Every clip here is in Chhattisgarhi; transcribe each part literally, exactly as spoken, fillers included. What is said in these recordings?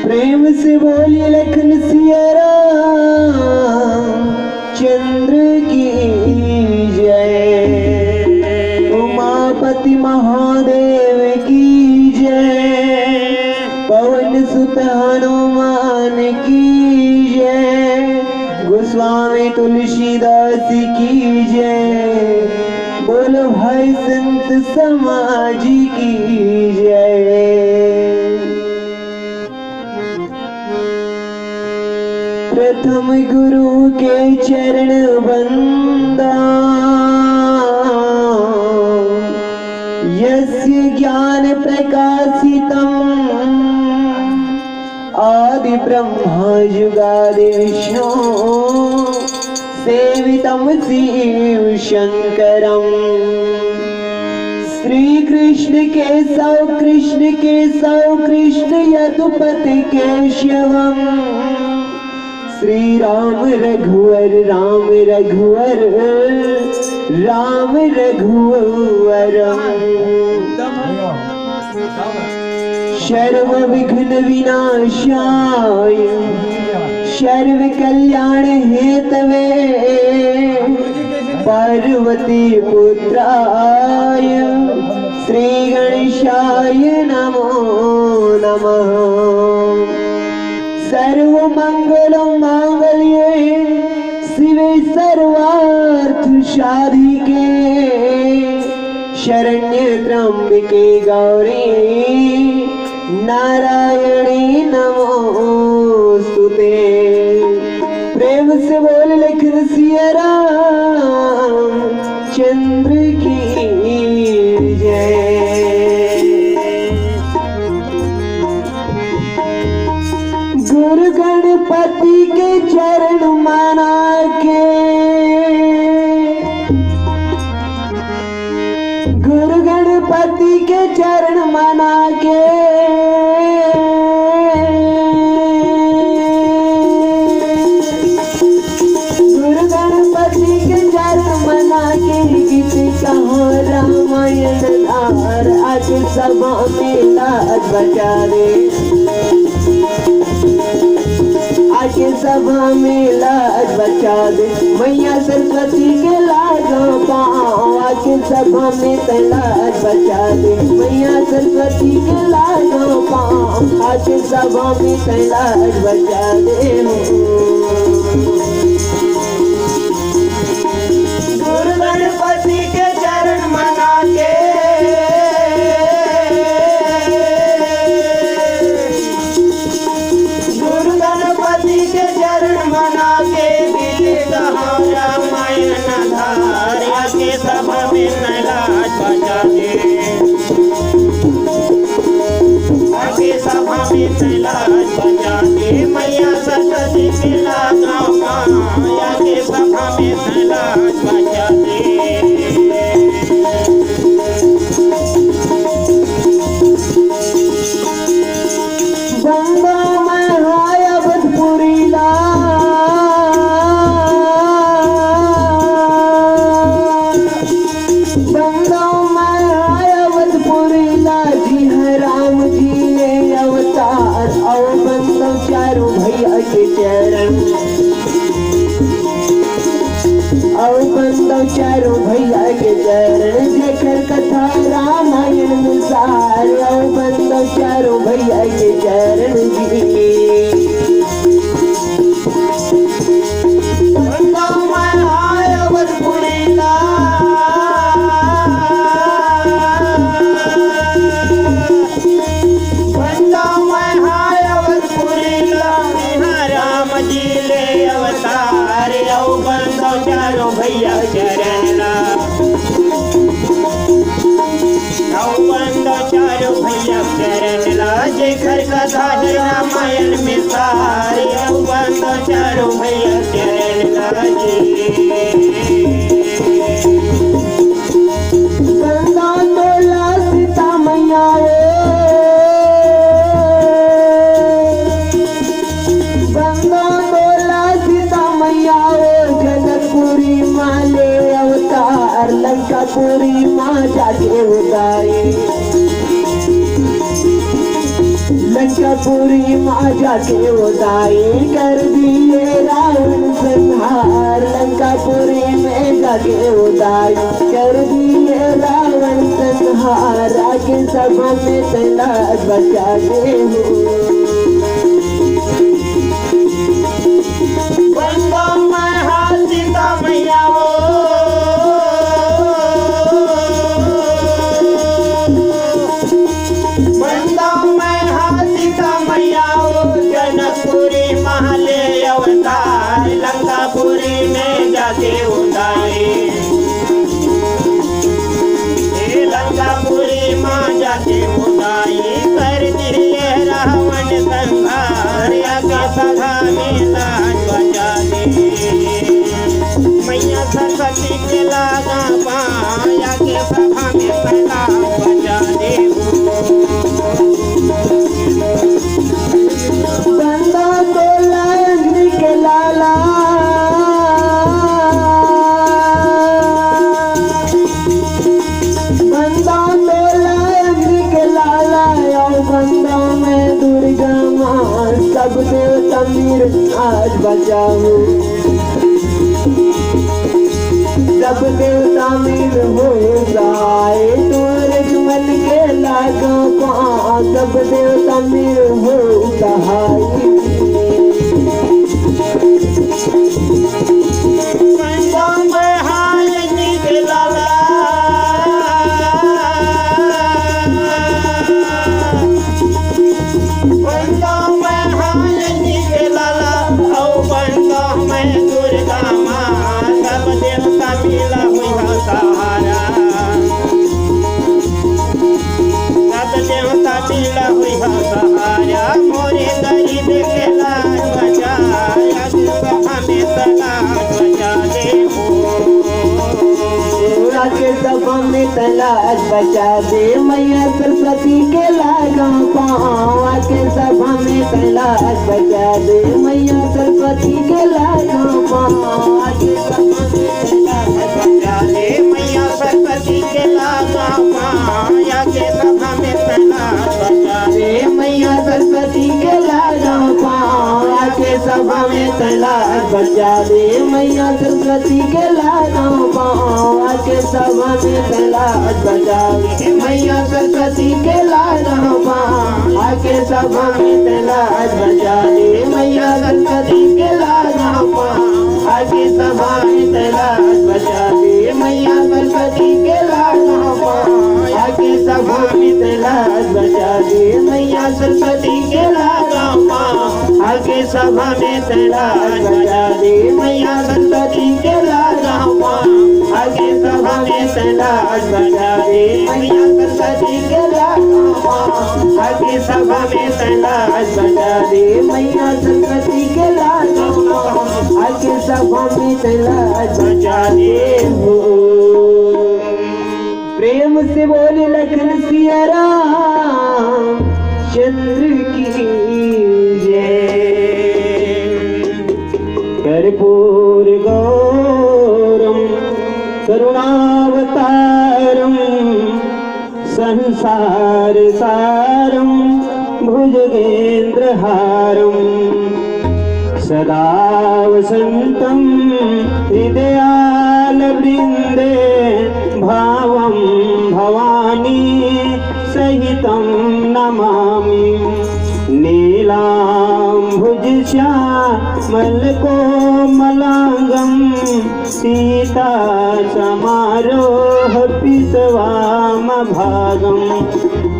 प्रेम से बोलिए लखन सिया राम चंद्र की जय, उमापति महादेव की जय, पवन सुत हनुमान की जय, गोस्वामी तुलसीदास की जय, बोलो भाई संत समाज की जय। प्रथम गुरु के चरण वंदा, यस्य ज्ञान प्रकाशितम, आदि ब्रह्मा जुगादि विष्णु, सेवितम शिव शंकरम। श्री कृष्ण केशव कृष्ण केशव कृष्ण यदुपति केशवम। श्री राम रघुवर राम रघुवर राम रघुवरम। सर्व विघ्न विनाशाय सर्व कल्याण हेतवे पार्वती पुत्राय श्री गणेशाय नमो नमः। सर्व मंगल मांगल्ये शिवे सर्वार्थ साधिके शरण्ये त्र्यंबके गौरी नारायणी नमोस्तुते। प्रेम से बोल लखन सिया राम चंद्र की जय। गुरु गणपति के चरण मना के, गुरु गणपति के चरण मना के, गुरु गणपति के चरण मना के गीत कहो रामायण धार, आके सभा में लाज बचा दे, आके सभा में लाज बचा दे, मैया सरस्वती के लाजो पाँव, आके सभा में तैं लाज बचा दे, मैया सरस्वती के लाजो पाँव, आके सभा में तैं लाज बचा दे। गुरु गणपति के चरण मना के, गुरु गणपति के चरण मना के, गीत कहो रामायण धार, आके सभा में तैं लाज बचा दे। आके सभा में तैं लाज बचा दे, मैया सरस्वती के लाजो पाँव, आके सभा में तैं लाज बचा दे। वंदो मैं हाय अवधपुरी ला, वंदो मैं हाय अवधपुरी ला, जी हाँ राम जी ले अवतार, अउ वंदो चारों भैया के चरण। अउ बंदो चारों भैया के चरण, जेकर कथा रामायण में सार। अउ बंदो चारों भैया के चरण जी। बंदो मैं हाय अवधपुरी ला। बंदो मैं हाय अवधपुरी ला, इहाँ राम जी ले अवतार, अउ बंदो चारों भैया चरण ला। अउ बंदो चारों भैया चरण ला, एखर कथा हे रामायण में सार, अउ बंदो चारों भैया चरण लागे। बंदो तोला सीता मैया ओ, बंदो तोला सीता मैया ओ, जनकपुरी माँ ले अवतार, लंकापुरी माँ जाके उदाई। लंकापुरी माँ जाके उदाई, कर दिए रावण संहार। लंकापुरी में जाके उदाई, कर दिए रावण संहार। आके सभा में तैला बचा दे हो। बंदो मैं हा सीता मैया ओ, बंदो मैं हा सीता मैया ओ, जनकपुरी माँ ले अवतार, लंकापुरी में जाके उदाई। हे लंकापुरी माँ जाके उदाई, कर दिए रावण संहार, आके सभा में लाज बचा दे। मैया सरस्वती के लागा पाँव, आके सभा में लाज बचा दे। बंदो तोला अंजनी के लाला, बंदो तोला अंजनी के लाला, अउ बंदो मैं दुर्गा माँ, सब देवता मिल आज बचाओ। सब देवता मिल हो सहाय, तोर दुश्मन के लागा पाँव, सब देवता मिल हो सहाय। बंदो मैं हा अंजनी के लाला, बंदो मैं हा अंजनी के लाला, अउ बंदो मैं दुर्गा माँ, सब देवता मिला हुई हा सहारा। सब देवता मिला हुई हा सहारा, मोरे गरीब के लाज बचा, आके सभा में तैला बचा दे हो। आके सभा में तैला बचा दे, मैया सरस्वती के लागा पाँव। आके सभा में तैला बचा दे, मैया सरस्वती के लागा पाँव। आके सभा में तैला बचा दे, मैया सरस्वती के लागा पाँव। आके सभा में तैला बचा दे, मैया सरस्वती के लागा पाँव। आके सभा में तैला बचा दे, मैया सरस्वती के लागा पाँव। आके सभा में तैला बचा दे, मैया सरस्वती के लागा पाँव। आके सभा में तैला बचा दे, मैया सरस्वती के लागा पाँव। आके सभा में तैला बचा दे, मैया सरस्वती के लागा पाँव। आके सभा में तैला बचा दे, मैया सरस्वती के लागा पाँव। आके सभा में तैला बचा दे, मैया सरस्वती के लागा पाँव। आके सभा में तैला बचा दे, मैया सरस्वती के लागा पाँव। आके सभा में तैला बचा दे, मैया सरस्वती के लागा पाँव। आके सभा में तैला बचा दे हो। प्रेम से बोले लखन सिया राम चंद्र की जय। कर्पूर गौरम करुणावतारम संसार सारम भुजगेंद्र हारम सदा वसंतम हृदयाल वृंदे भावं भवानी सहितं नमामि। नीलाम्बुजश्यामलकोमलाङ्गं सीतासमारोहपीतवामभागम्।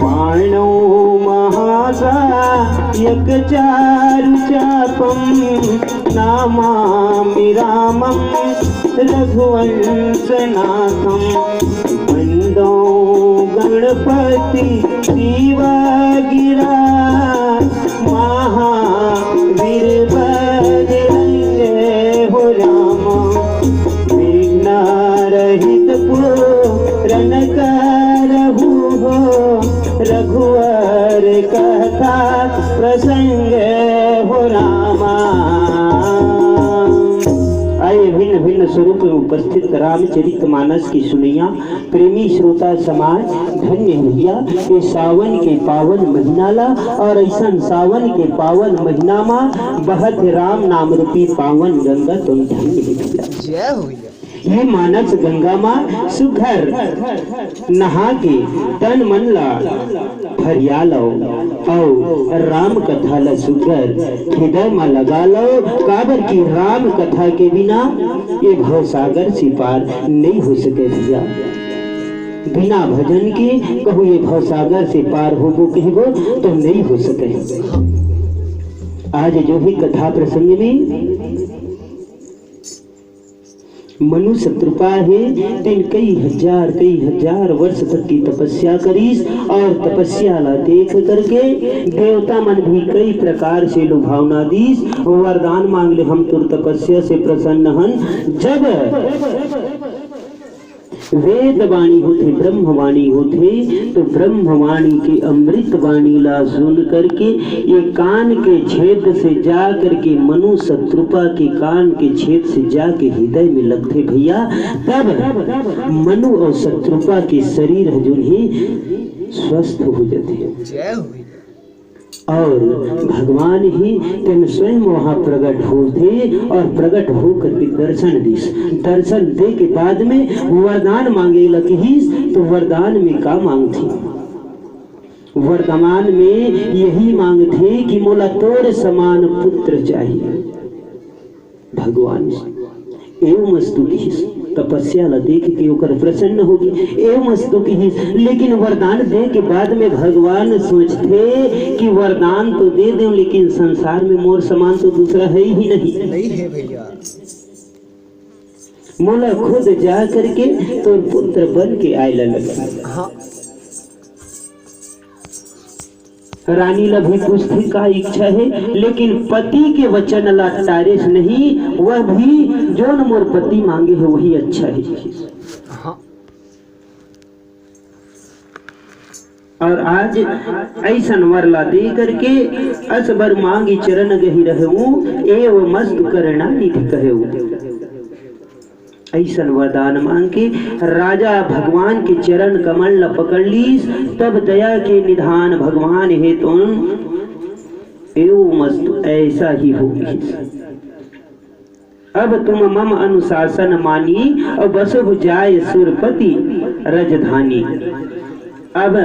पाणौ महासायकचारुचापं नमामि रामं रघुवंशनाथम्। वन्दौ गणपति शिवा गिरा संग हो रामा। आइए, भिन्न भिन्न स्वरूप में उपस्थित रामचरित मानस की सुनैया प्रेमी श्रोता समाज, धन्य हो भैया ये सावन के पावन महीना ला। और ऐसन सावन के पावन महीना मा बहत राम नाम रूपी पावन गंगा, तुम धन्य हो भैया। जय हो भैया। ये मानस गंगा मा सुघर नहा के तन मन ला हरियालो अउ राम कथा ला सुघर हृदय मा लगा लो, काबर कि राम कथा के बिना ये भवसागर से पार नहीं हो सके भैया। बिना भजन के कहूँ ये भवसागर से पार होबो कहबो तो नहीं हो सके। आज जो भी कथा प्रसंग में मनु सतरूपा हे, तेन कई हजार, कई हजार वर्ष तक की तपस्या करिस और तपस्या ला देख करके देवता मन भी कई प्रकार से लुभावना दीस, वरदान मांग ले, हम तोर तपस्या से प्रसन्न हन। जब वेद वाणी होथे, ब्रह्मवाणी होथे, तो ब्रह्मवाणी के अमृत वाणी ला सुन करके ये कान के छेद से जा करके मनु सतरूपा के कान के छेद से जाके हृदय में लगथे भैया, तब मनु और सतरूपा के शरीर ह जोन हे स्वस्थ हो जाथे। जय हो भैया। और भगवान ही तेन स्वयं वहाँ प्रकट होथे और प्रकट होकर के दर्शन दीस। दर्शन दे के बाद में वरदान मांगे ला किहिस, तो वरदान में का मांगथे? वरदान में यही मांगथे कि मोला तोर समान पुत्र चाहिए। भगवान एवमस्तु किहिस, तपस्या ला देख के ओकर प्रसन्न होगे, एवमस्तु किहिस। लेकिन वरदान दे के बाद में भगवान सोचथे कि वरदान तो दे देव, लेकिन संसार में मोर समान तो दूसरा है ही नहीं। नहीं है भैया। मोला खुद जा करके तोर पुत्र बन के आए ला लगही। हाँ। रानी ला भी पूछथे का इच्छा है, लेकिन पति के वचन ला टारिस नहीं, वह भी जोन मोर पति मांगे है वही अच्छा है। हाँ। और आज ऐसन वर ला दे करके अस बर मांगी चरण गहि रहूं, एवमस्तु करुणा निधि कहूं। ऐसन वरदान मांग के राजा भगवान के चरण कमल ल पकड़ लीस, तब दया के निधान भगवान हे तुम एवमस्तु, ऐसा ही हो गीस। अब तुम मम अनुशासन मानी, और बसहु जाय सुरपति रजधानी। अब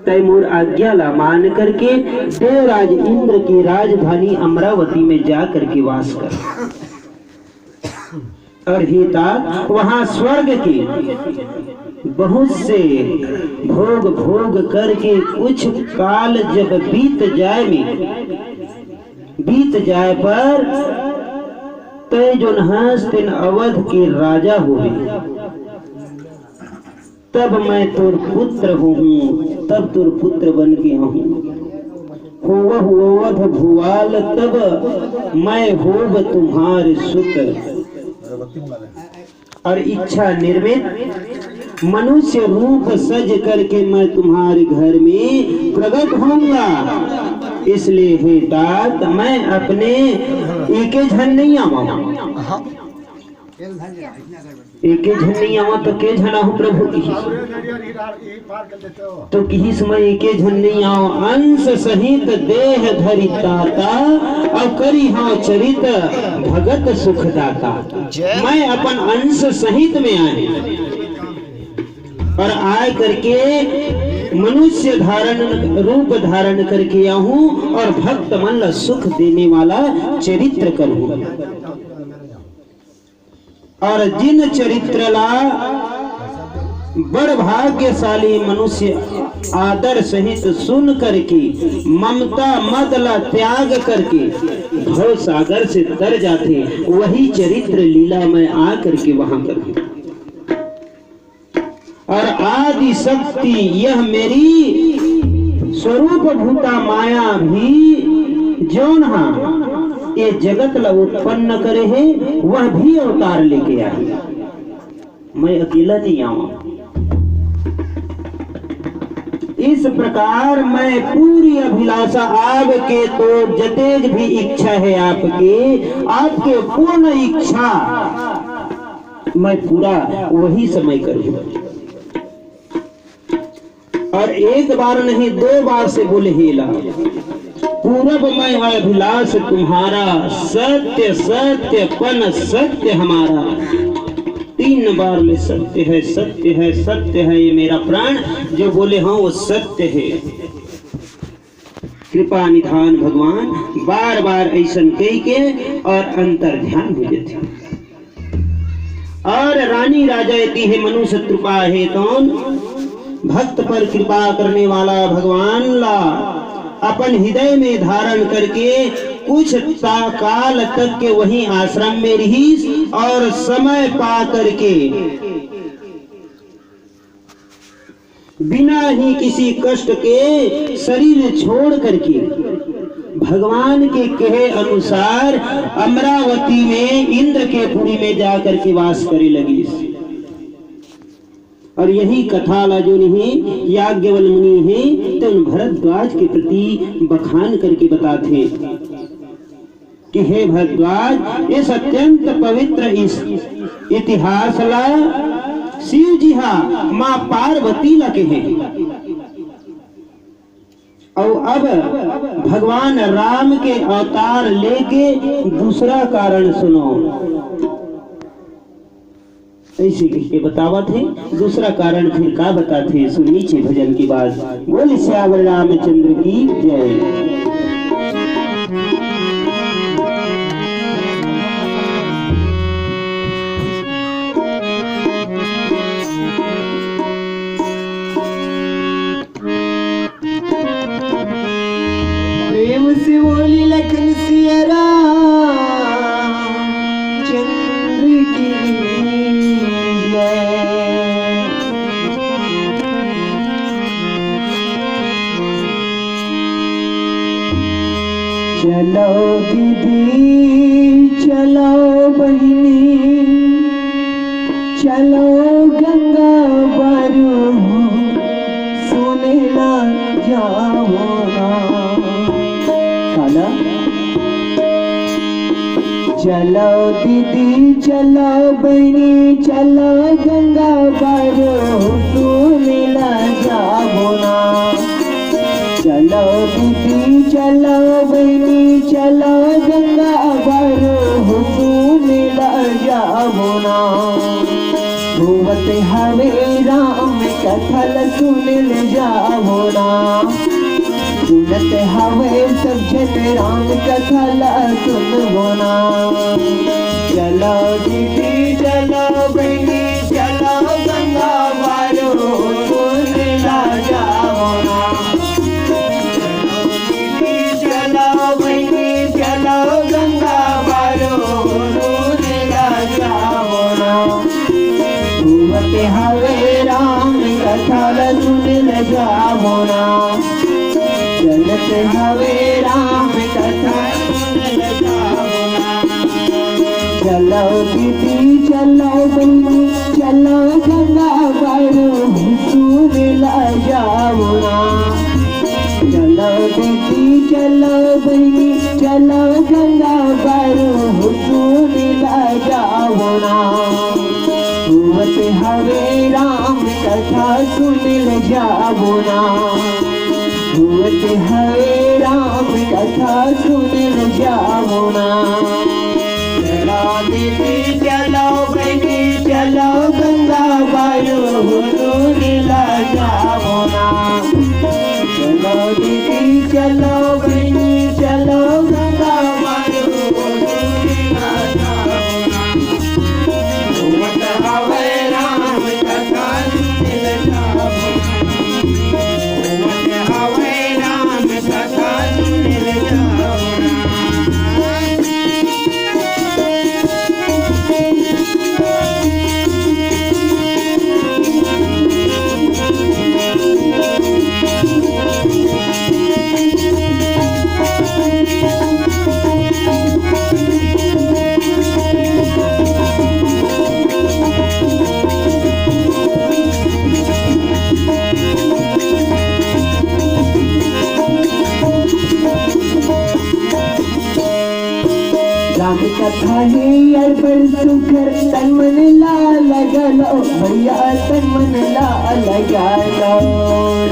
तय मोर आज्ञा ला मान करके देवराज इंद्र की राजधानी अमरावती में जा करके वास कर। और हे तात, वहां स्वर्ग के बहुत से भोग भोग करके कुछ काल जब बीत जाए में, बीत जाए पर तय जोन हस तेन अवध के राजा होवे। तब मैं तोर पुत्र होहूं, तब तोर पुत्र बन के आहूं। होवहु अवध भुआल तब मैं होब तुम्हार सुत। और इच्छा निर्मित मनुष्य रूप सज करके मैं तुम्हारे घर में प्रकट होऊंगा। इसलिए हे तात, मैं अपने एके झन नहीं आवा। एके झन नहीं आवा तो के झन आहू प्रभु किहिस। तो किहिस मैं एके झन नहीं आवा, अंश सहित देह धरि ताता, और करी हाँ चरित भगत सुखदाता। जय। मैं अपन अंश सहित में आए और आए करके मनुष्य धारण, रूप धारण करके आहूं और भक्त मन ला सुख देने वाला चरित्र करूं। और जिन चरित्र ला बड़ भाग्यशाली मनुष्य आदर सहित सुन करके ममता मद ला त्याग करके भव सागर से तर जाथे, वही चरित्र लीला मैं आ करके वहां करूं। और आदि शक्ति यह मेरी स्वरूप भूता माया भी जोन हा ये जगत ला उत्पन्न करे हे, वह भी अवतार लेके आए। मैं अकेला नहीं आवा। इस प्रकार मैं पूरी अभिलाषा, आपके तो जतेक भी इच्छा है आपकी, आपके पूर्ण इच्छा मैं पूरा वही समय करूँ। और एक बार नहीं, दो बार से बोले, हे ला, पूरब मैं अभिलाष तुम्हारा, सत्य सत्य पन सत्य हमारा। तीन बार ले सत्य है, सत्य है, सत्य है, ये मेरा प्राण जो बोले, हाँ, वो सत्य है। कृपा निधान भगवान बार बार ऐसन कहि के और अंतर ध्यान हो जाते। और रानी राजा यदि हे मनुष्य कृपा हे तौन भक्त पर कृपा करने वाला भगवान ला अपन हृदय में धारण करके कुछ ता-, काल तक के वहीं आश्रम में रहीस और समय पा करके बिना ही किसी कष्ट के शरीर छोड़ करके भगवान के कहे अनुसार अमरावती में इंद्र के पुरी में जा करके वास करे लगिस। और यही कथा ला जो नहीं याज्ञवल मुनि हे, तो उन भरद्वाज के प्रति बखान करके बताथे। कि हे भरद्वाज, इस अत्यंत पवित्र इस इतिहास ला शिव जी हा माँ पार्वती ला कहे। और अब भगवान राम के अवतार लेके दूसरा कारण सुनो। ऐसे कहिके बतावत हे, दूसरा कारण फिर का बताथे, सुन लीजिए भजन की बात। बोल सियावर रामचंद्र की जय। प्रेम से बोली लखन सिया राम चंद्र की जय। चलो दीदी, चलो बहिनी, चलो गंगा बारू, सुने ला जाओ ना। काला? चलो दीदी, चलो बहिनी, चलो गंगा बारू, सुने ला जाओ ना। चलो दीदी, चलो बहिनी, चलो गंगा बारू, सुने ला जाओ ना। होवत हवे राम कथा ल सुने ल जाओ ना। सुनत हवे सब जन राम कथा ल सुनबो ना। चलो दीदी, चलो बहिनी, चलो गंगा बारू, सुने ला जाओ ना। चलो बहिनी, चलो गंगा बारू, सुने ला जाओ ना। होवत हवे राम कथा ल सुने ल जाओ ना। चलत हवे राम कथा ल सुने ल जाओ ना। चलो दीदी, चलो बहिनी, चलो गंगा बारू, सुने ला जाओ ना। चलो दीदी, चलो बहिनी, चलो गंगा बारू, सुने ला जाओ ना। होवत हवे राम कथा सुने ल जाओ ना। होवत हवे राम कथा सुने ल जाओ ना। चलो दीदी, चलो बहिनी, चलो गंगा बारू, सुने ला जाओ ना। चलो दीदी, चलो बहिनी, चलो गंगा बारू, सुने ला जाओ ना। होवत हवे राम कथा सुने ल जाओ ना। होवत हवे राम कथा सुने ल जाओ ना। कथा हे अड़बड़ सुघर, तन मन ला लगा लो भैया, तन मन ला लगा लो।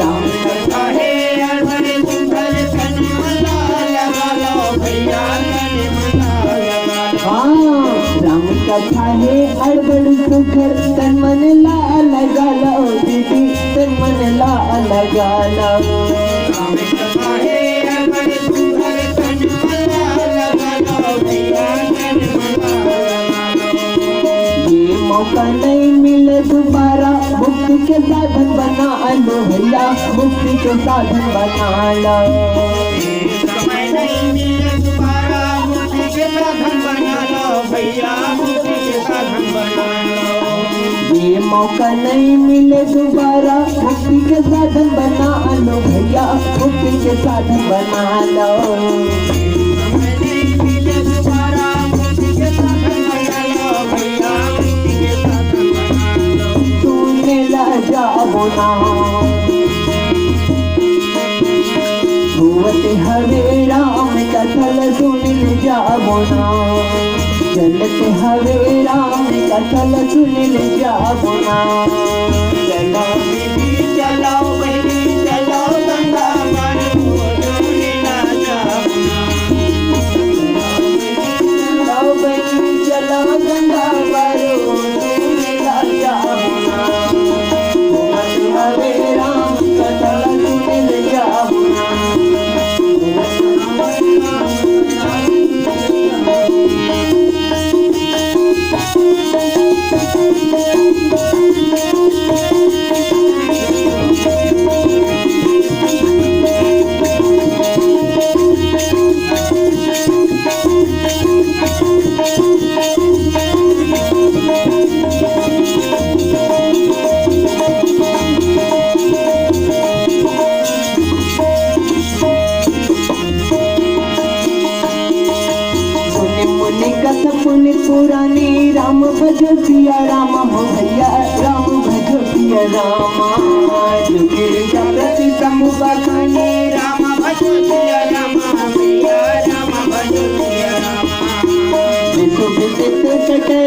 राम कथा हे अड़बड़ सुघर, तन मन ला लगा लो भैया, तन मन ला लगा लो। हाँ, राम कथा हे अड़बड़ सुघर, तन मन ला लगा लो दीदी, तन मन ला लगा लो। ये मौका नहीं मिले दोबारा, मुक्ति के साधन बना लो भैया, मुक्ति के साधन बना लो। समय नहीं मिले दोबारा, मुक्ति के साधन बना लो भैया, मुक्ति के साधन बना लो। ये मौका नहीं मिले दोबारा, मुक्ति के साधन बना लो भैया, मुक्ति के साधन बना लो। समय नहीं मिले दोबारा, मुक्ति के साधन बना लो भैया, मुक्ति के साधन बना लो। सुन ला जाबो ना। होवत हवे राम कथा ल सुनिल जाबो ना, चलत हवे राम कथा ल सुनिल जाबो ना। चलो दीदी चलो बहिनी चलो गंगा पार सुनिल जाबो ना। चलो बहिनी चलो गंगा पार सुनिल जाबो ना। हरे राम कथा सुनिल जाबो ना। सुनि मुनि कथा पुनि पुरानी, राम भजो सिया राम हो भैया, राम भजो सिया राम। जुगे जब प्रति शंभु बखानी, राम भजो सिया राम भैया, राम भजो सिया राम। विश्व विदित कटे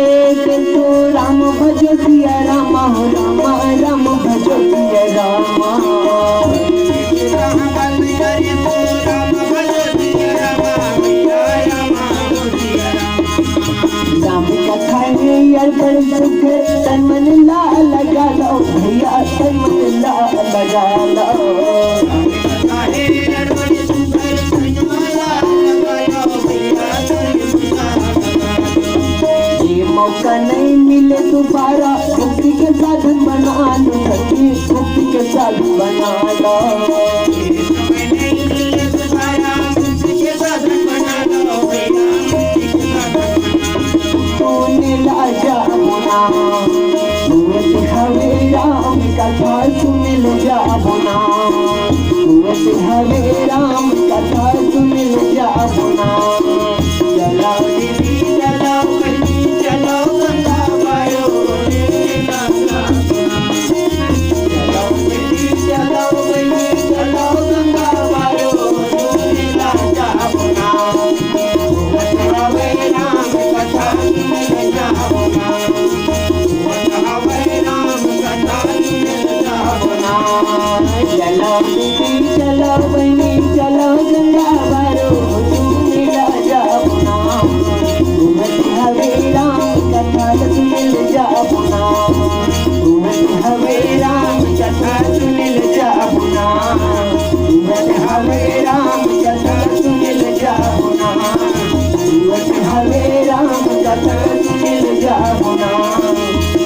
जसु, राम भजो सिया राम हो राम, राम भजो सिया राम। राम कथा हे अड़बड़ सुघर, तन मन ला लगा लो भैया, तन मन ला लगा लो। ये मौका नहीं मिले दोबारा, मुक्ति के साधन बना लो सखी, मुक्ति के साधन बना लो। सुनिल जाबो ना, होवत हवे राम कथा सुनिल जाबो ना, होवत हवे राम कथा सुनिल जाबो ना। चलो दीदी चलो बहिनी चलो गंगा पार सुनिल जाबो ना। चलो दीदी चलो बहिनी चलो गंगा पार सुनिल जाबो ना। चलो दीदी, चलो बहिनी, चलो गंगा पारो, सुनिल जाबो ना। घूमत हवे राम कथा सुनिल जाबो ना। घूमत हवे राम कथा सुनिल जाबो ना। घूमत हवे राम कथा सुनिल जाबो ना। घूमत हवे राम कथा सुनिल जाबो ना।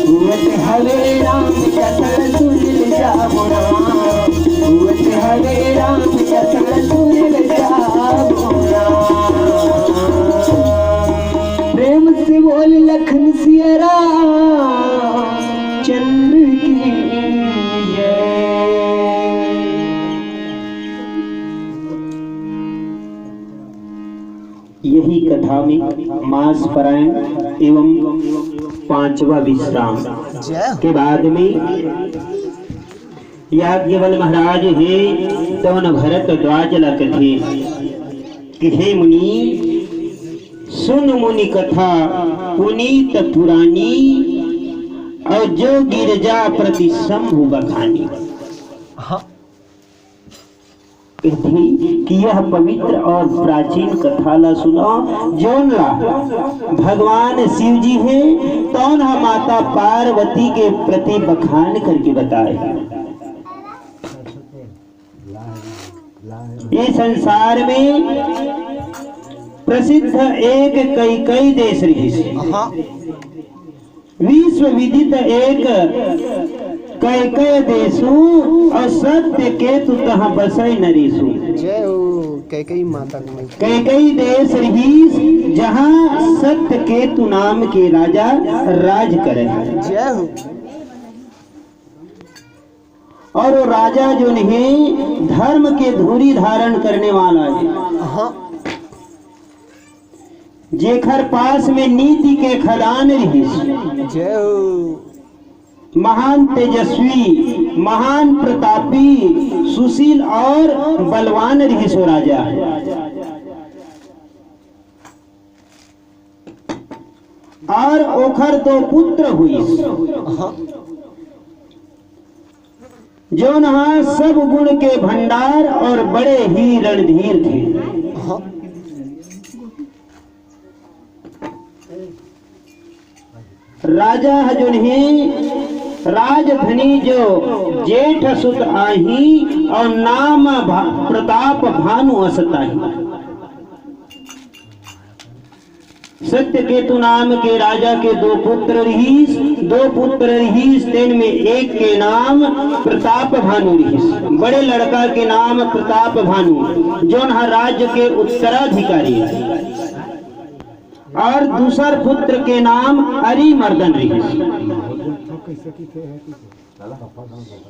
घूमत हवे राम कथा सुनिल जाबो ना। घूमत हवे राम कथा सुनिल जाबो ना। प्रेम से बोल लखन सिया राम चंद्र की जय। यही कथा में मास परायण एवं पांचवा विश्राम के बाद में याज्ञवल्क्य महाराज हे तवन भरद्वाज ला कथे कि हे मुनि, सुन मुनि कथा पुनीत पुरानी, और जो गिरजा प्रति शंभु बखानी। हाँ। कहिथे कि यह पवित्र और प्राचीन कथा ला सुनो, जोन ला भगवान शिव जी हे, तौन ह माता पार्वती के प्रति बखान करके बताए। ये संसार में प्रसिद्ध एक कैकई देश रहिस। हाँ। विश्व विदित एक कैकई देशु, और सत्य केतु तहाँ बसै नरेशु। जय हो कैकई माता की। कैकई देश रहिस, जहाँ सत्य केतु नाम के राजा राज करे। जय हो। और वो राजा जोन हे, धर्म के धूरी धारण करने वाला हे। हाँ। जेखर पास में नीति के खदान रहिस। जय हो। महान तेजस्वी, महान प्रतापी, सुशील और बलवान रहिस वो राजा। और ओखर दो पुत्र हुइस। हाँ। जोन हा सब गुण के भंडार और बड़े ही रणधीर थे। हाँ। राजा ह जोन हे राजधनी जो जेठ सुत आही, और नाम भा-, प्रताप भानु अस ताही। सत्यकेतु नाम के राजा के दो पुत्र रहिस, दो पुत्र रहिस, तेन में एक के नाम प्रताप भानु रहिस। बड़े लड़का के नाम प्रताप भानु, जोन ह राज्य के उत्तराधिकारी, और दूसर पुत्र के नाम अरिमर्दन रहिस।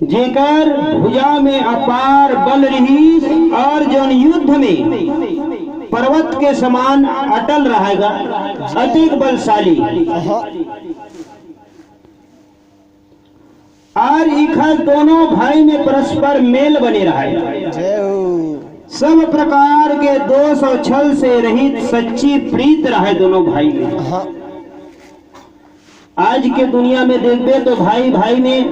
जेकर भुजा में अपार बल रहिस और जौन युद्ध में पर्वत के समान अटल रहेगा, अतिक बलशाली। और इखर दोनों भाई में परस्पर मेल बने रहे। जय हो। सब प्रकार के दोष और छल से रहित सच्ची प्रीत रहे दोनों भाई में। हाँ। आज के दुनिया में देखबे तो भाई भाई में,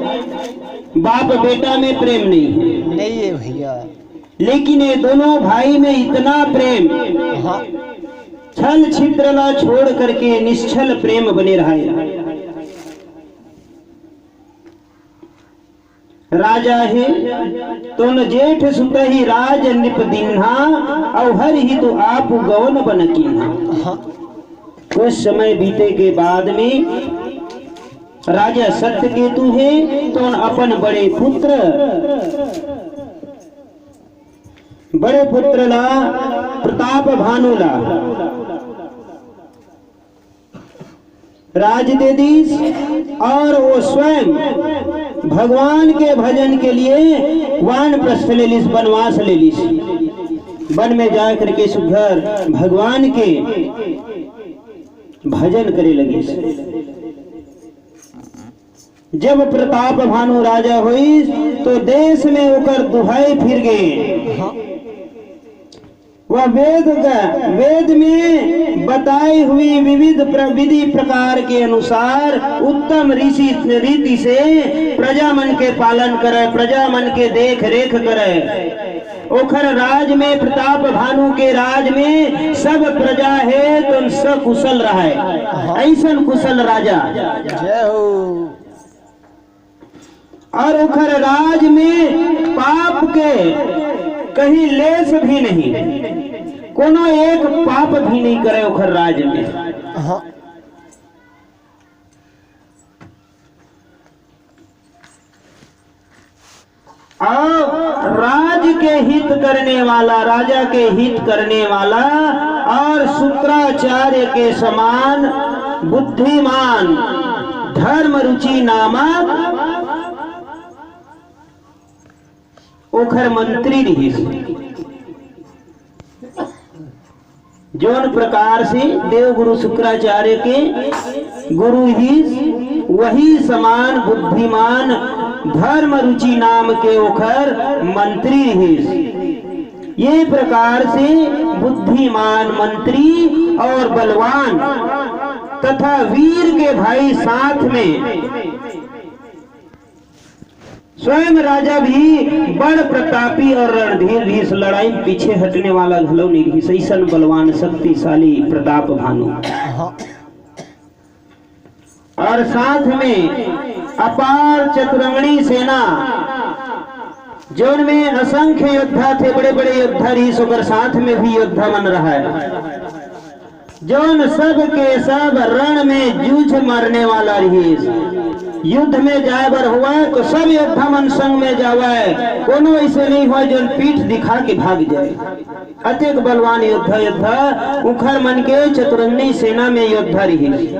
बाप बेटा में प्रेम नहीं है। नहीं है भैया। लेकिन ये दोनों भाई में इतना प्रेम, हाँ। छल छिद्र ला छोड़ करके निश्छल प्रेम बने रहा है। राजा हे, तोन जेठ सुतही राज निप दीन्हा, अउ हरि हितु आपु गवन बन कीन्हा। हाँ। कुछ समय बीते के बाद में राजा सत्यकेतु हे, तोन अपन बड़े पुत्र, बड़े पुत्र ला, प्रताप भानु ला, राज दे दीस और वो स्वयं भगवान के भजन के लिए वानप्रस्थ ले लीस, वनवास ले लीस। वन में जा करके सुघर भगवान के भजन करे लगिस। जब प्रताप भानु राजा होइस, तो देश में ओकर दुहाई फिर गए। वह वेद का, वेद में बताई हुई विविध प्र-, विधि प्रकार के अनुसार उत्तम ऋषि रीति से प्रजा मन के पालन करे, प्रजा मन के देख रेख करे। ओखर राज में, प्रताप भानु के राज में सब प्रजा हे तो सकुशल रहे। ऐसन कुशल राजा। जय हो। और ओखर राज में पाप के कहीं लेस भी नहीं, कोनो एक पाप भी नहीं करे ओखर राज में। हाँ। और राज के हित करने वाला, राजा के हित करने वाला और शुक्राचार्य के समान बुद्धिमान धर्म रुचि नामक ओखर मंत्री रिहिस। जौन प्रकार से देव गुरु शुक्राचार्य के गुरु ही, वही समान बुद्धिमान धर्म रुचि नाम के ओखर मंत्री रिहिस। ये प्रकार से बुद्धिमान मंत्री और बलवान तथा वीर के भाई साथ में स्वयं राजा भी बड़ प्रतापी और रणधीर रहिस, लड़ाई में पीछे हटने वाला घलो नहीं रहिस, ऐसन बलवान शक्तिशाली प्रताप भानु। हाँ। और साथ में अपार चतुरंगणी सेना, जोन में असंख्य योद्धा थे, बड़े बड़े योद्धा रहिस, ओकर साथ में भी योद्धा मन रहय, जोन सब के सब रण में जूझ मरने वाला रहिस। युद्ध में जाए बर हुआ तो सब योद्धा मन संग में जावय, कोनो ऐसे नहीं हुआ जोन पीठ दिखा के भाग जाए। अतेक बलवान योद्धा, योद्धा उखर मन के चतुरंगनी सेना में योद्धा रहिस।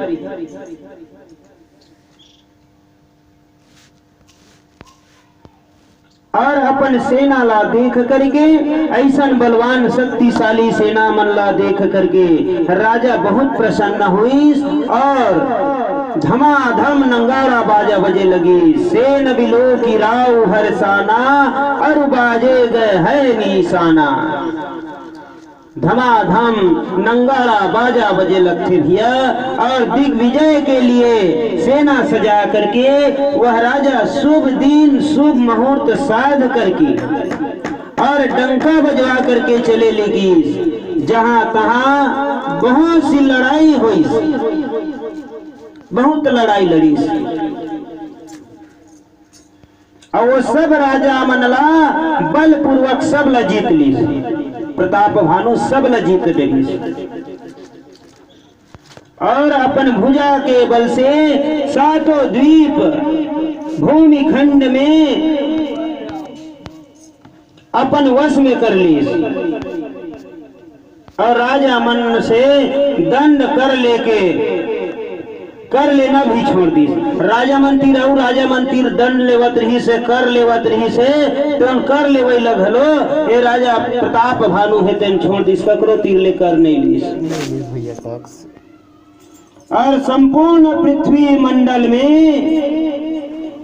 और अपन सेना ला देख करके, ऐसन बलवान शक्तिशाली सेना मन ला देख करके राजा बहुत प्रसन्न होइस और धमाधम नंगाड़ा बाजा बजे लगी। सेन बिलो की राव हरसाना, अरु बाजे गए है निशाना। धमाधम नंगाड़ा बाजा बजे लगथे भैया, और दिग्विजय के लिए सेना सजा करके वह राजा शुभ दिन शुभ मुहूर्त साध करके और डंका बजवा करके चले लगिस। जहां तहां बहुत सी लड़ाई हुई, बहुत लड़ाई लड़िस। और वो सब राजा मन ला बलपूर्वक सब ला जीत लीस। प्रताप भानु सब ला जीत देलिस और अपन भुजा के बल से सातों द्वीप भूमि खंड में अपन वश में कर लीस। और राजा मन से दंड कर लेके, कर लेना भी छोड़ दिस। राजा मन तीर अउ राजा मन तीर दंड लेवत रहिस हे, कर लेवत रहिस हे, तेन कर लेवई ल घलो ए राजा प्रताप भानु हे तेन छोड़ दिस, ककरो तीर ले कर नहीं लीस। नहीं, नहीं भैया, साहब। और संपूर्ण पृथ्वी मंडल में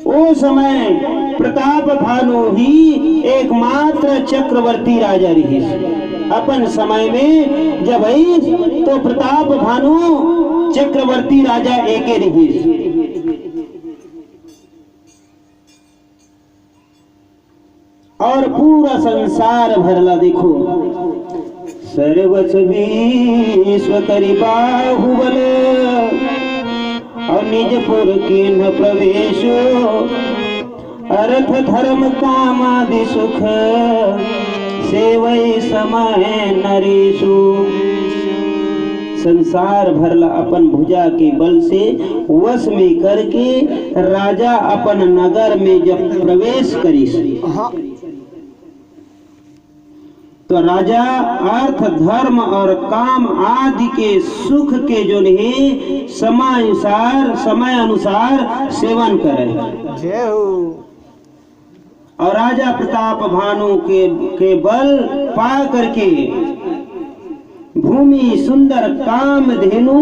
ओ समय प्रताप भानु ही एकमात्र चक्रवर्ती राजा रहिस। अपन समय में जब आइस तो प्रताप भानु चक्रवर्ती राजा एके रहिस। और पूरा संसार भर ला देखो, सर्वस विश्व करि बाहुबल, और निज पुर कीन्ह प्रवेशो, अर्थ धर्म काम आदि सुख, सेवई समय नरेशु। संसार भर ला अपन भुजा के बल से वश में करके राजा अपन नगर में जब प्रवेश करिस, हाँ। तो राजा अर्थ, धर्म और काम आदि के सुख के जो है समय अनुसार, समय अनुसार सेवन करे। जय हो। और राजा प्रताप भानु के, के बल पा करके भूमि सुंदर काम धेनु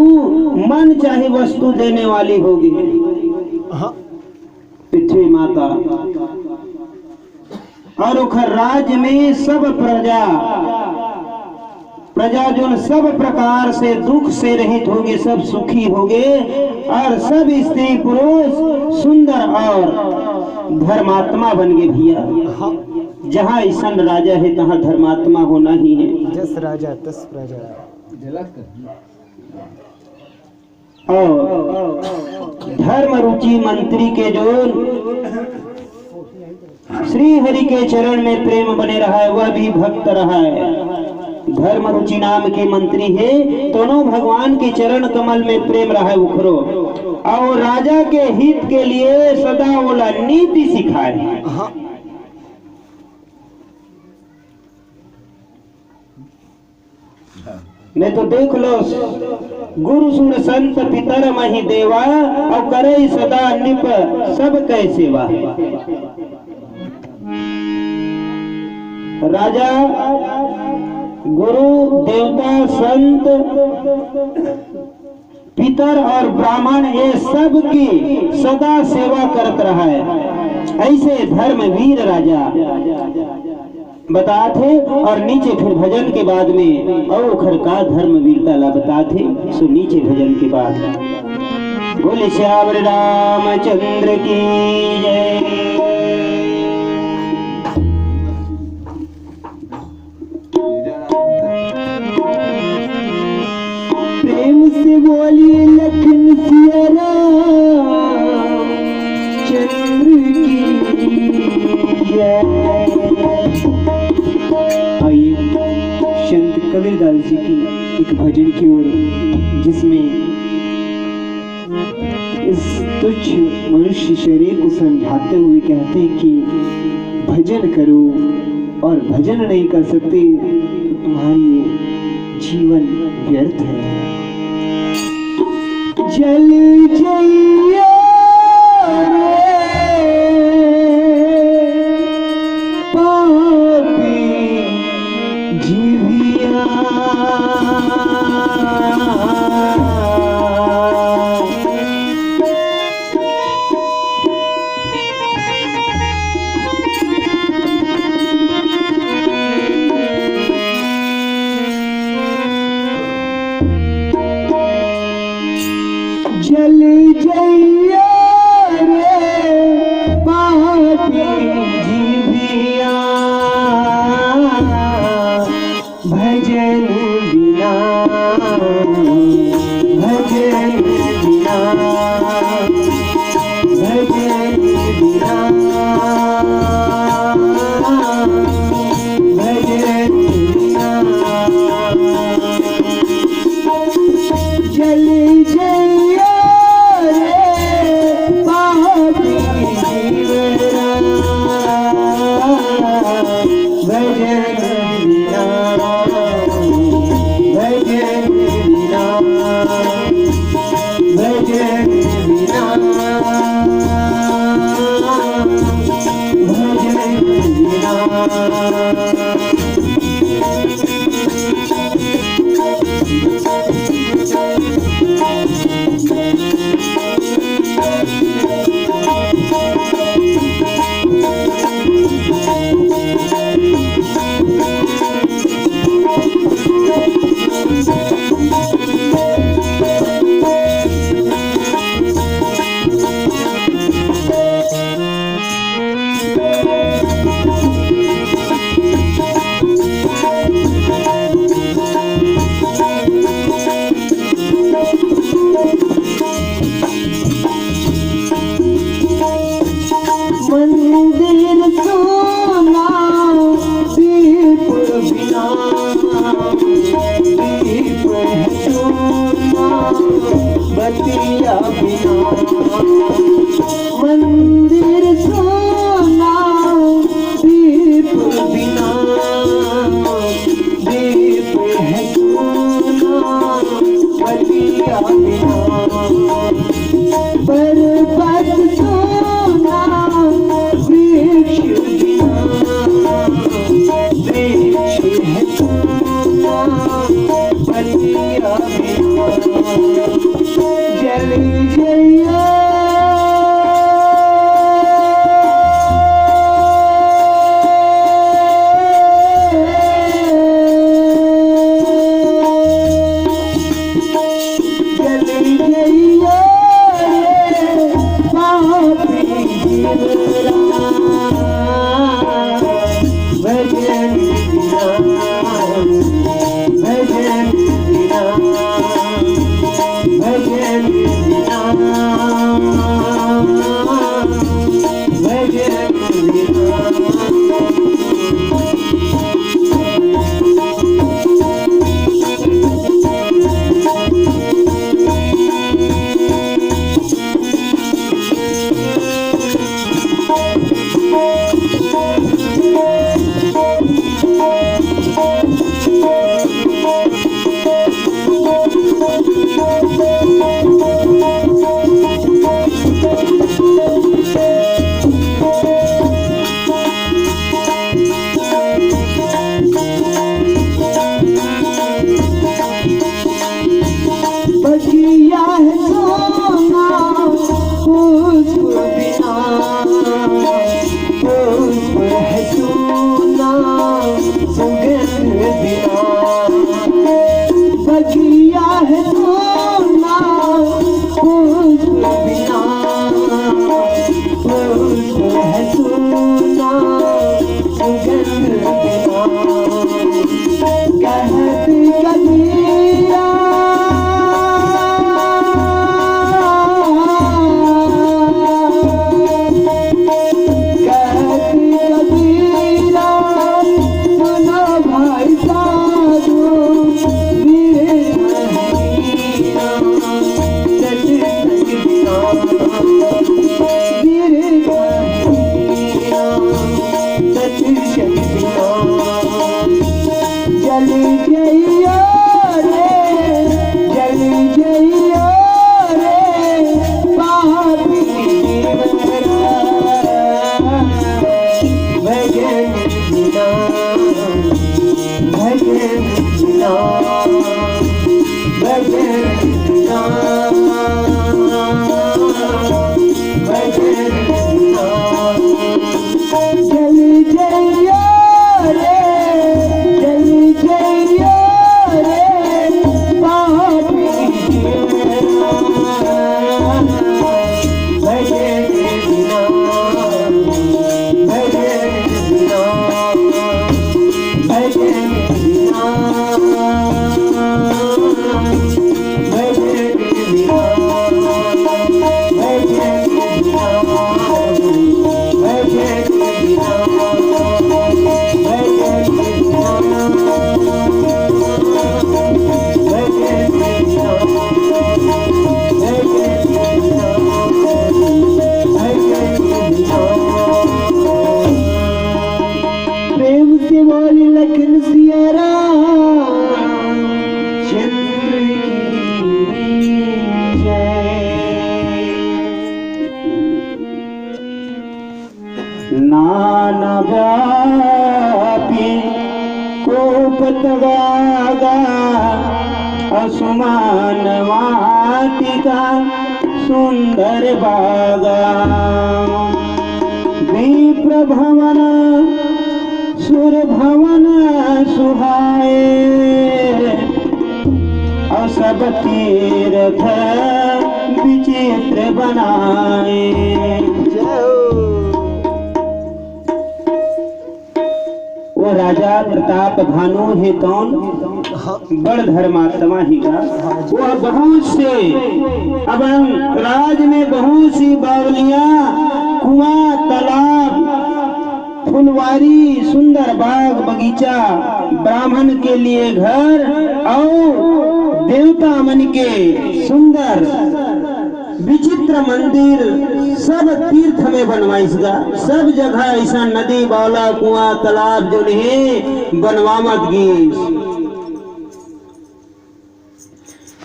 मन चाहे वस्तु देने वाली होगी। हाँ। पृथ्वी माता और ओखर राज्य में सब प्रजा, प्रजा जोन सब प्रकार से दुख से रहित होगे, सब सुखी होगे और सब स्त्री पुरुष सुंदर और धर्मात्मा बन गे भैया। हाँ। जहाँ ऐसन राजा है तहाँ धर्मात्मा होना ही है। जस राजा तस प्रजा। और धर्म रुचि मंत्री के जो श्री हरि के चरण में प्रेम बने रहा है, वह भी भक्त रहा है। धर्म रुचि नाम के मंत्री है, दोनों भगवान के चरण कमल में प्रेम रहा है उखरो, और राजा के हित के लिए सदा ओला नीति सिखाए। हाँ। नहीं तो देख लो, गुरु सुर संत पितर मही देवा, और करे सदा नृप सब कै सेवा। राजा, गुरु, देवता, संत, पितर और ब्राह्मण, ये सब की सदा सेवा करत रहा है। ऐसे धर्मवीर राजा। बताथे और नीचे फिर भजन के बाद में अउ ओखर का धर्म वीरता ला बताथे। सो नीचे भजन के बाद बोले श्यावर रामचंद्र की जय। प्रेम से बोलिए लखन सिया राम चंद्र की जय। आइए संत कबीरदास जी की एक भजन की ओर, जिसमें इस तुच्छ मनुष्य शरीर को समझाते हुए कहते हैं कि भजन करो, और भजन नहीं कर सकते तो तुम्हारी ये जीवन व्यर्थ है। जल जइया रे पापी जीविया। जल जइया रे पापी जीविया, भजन बिना, भजन बिना, भजन बिना, भजन बिना। जल जइया रे पापी जीवरा, भजन बिना, भजन बिना, भजन बिना, भजन बिना। मंदिर सोना दीप बिना, दीप है सोना बतिया बिना। मंदिर सोना दीप बिना, दीप है सोना बतिया बिना। पर्वत सोना वृक्ष बिना, वृक्ष है सोना बतिया बिना। जल जइया जल जइयो रे, जल जइयो रे, पापी जीवरा। भजन बिना, भजन बिना, भजन बिना, भजन बिना। जल जइयो रे, जल जइयो रे, पापी जीवरा। भजन बिना, भजन बिना, भजन बिना, भजन बिना, भजन बिना। प्रेम से बोल लखन सिया राम चंद्र की जय। नाना व्यापी कोपत गागा, असुमान वाटिका सुंदर बागा। विप्र भवन सुर भवन सुहाए, अउ सब तीर्थ विचित्र बनाए। जय हो। वो राजा प्रताप भानु हे तौन बड़ धर्मात्मा ही का। वो बहुत से, अब हम राज में बहुत सी बावलियां, कुआं, तालाब, फुलवारी, सुंदर बाग बगीचा, ब्राह्मण के लिए घर अउ देवता मन के सुंदर विचित्र मंदिर सब तीर्थ में बनवाइस गा। सब जगह ऐसा नदी, बावला, कुआं, तालाब जो हे बनवावत गीस।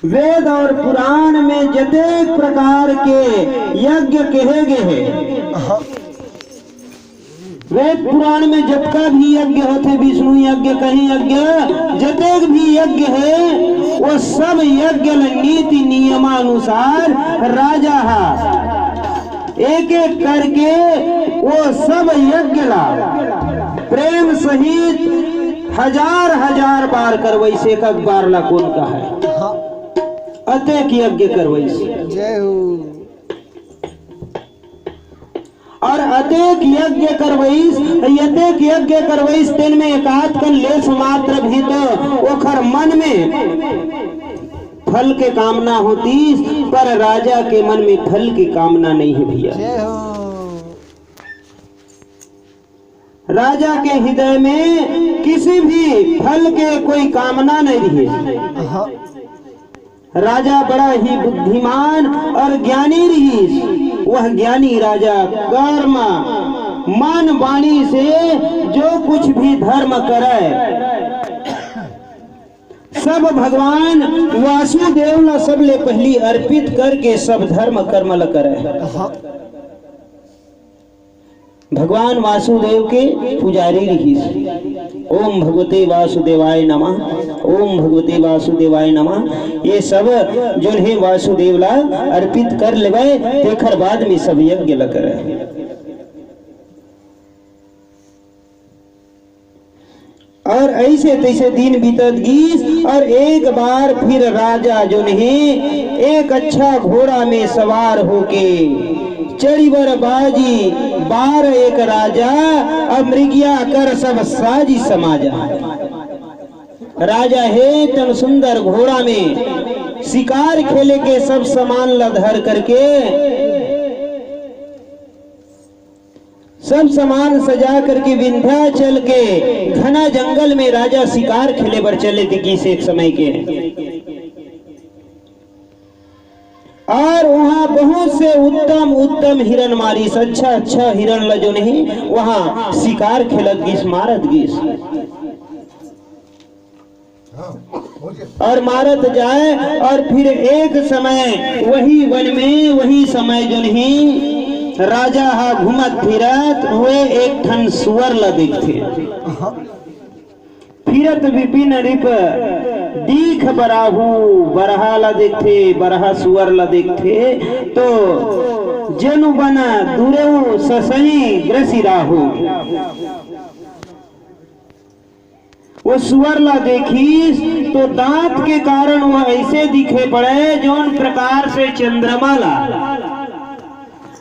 वेद और पुराण में जतेक प्रकार के यज्ञ कहे गे हे, वेद पुराण में जतका भी यज्ञ होथे, विष्णु यज्ञ, कहीं यज्ञ, जतेक भी यज्ञ हे, वो सब यज्ञ ल नीति नियमानुसार राजा हा एक एक करके वो सब यज्ञ ला प्रेम सहित हजार हजार बार करवइस, एक एक बार ला कोन कहय। अतेक यज्ञ करवइस। जय हो। और अतेक यज्ञ करवइस, अतेक यज्ञ करवइस, तेन में एकाध कन लेस मात्र भी तो ओखर मन में फल के कामना होतीस, पर राजा के मन में फल के कामना नहीं हे भैया। जय हो। राजा के हृदय में किसी भी फल के कोई कामना नहीं रही। हाँ। राजा बड़ा ही बुद्धिमान और ज्ञानी रहीस। वह ज्ञानी राजा कर्म, मन, वाणी से जो कुछ भी धर्म करे, सब भगवान वासुदेव ला सबले पहली अर्पित करके सब धर्म कर्म ला करे। भगवान वासुदेव के पुजारी रहीस। ओम भगवते वासुदेवाय नमः, ओम भगवते वासुदेवाय नमः। ये सब जोन हे वासुदेव ला अर्पित कर लेवे, तेखर बाद में सब यज्ञ ला करे। और ऐसे तैसे दिन बीतत गीस और एक बार फिर राजा जोन हे एक अच्छा घोड़ा में सवार होके चढ़ी बर बाजी बार एक राजा, अब मृगिया कर सब साजी समाजा। राजा हे तेन सुंदर घोड़ा में शिकार खेले के सब सामान ला धर करके, सब सामान सजा करके विंध्याचल के घना जंगल में राजा शिकार खेले बर चले गिस एक समय के। और वहां बहुत से उत्तम उत्तम हिरन मारिस, अच्छा अच्छा हिरन ल जोन हे वहां शिकार खेलत गिस, मारत गिस। और मारत जाए, और फिर एक समय वही वन में, वही समय जोन हे राजा हा घूमत फिरत हुए एक ठन सुअर ला देखथे। फिरत विपिन रिप दीख बराहू, बरहा ला देखथे, बरहा सुअर ला देखथे, तो जेनु बन दूरेऊ ससई ग्रसी राहू। वो सुअर ला देखिस तो दांत के कारण वो ऐसे दिखे पड़े, जोन प्रकार से चंद्रमा ला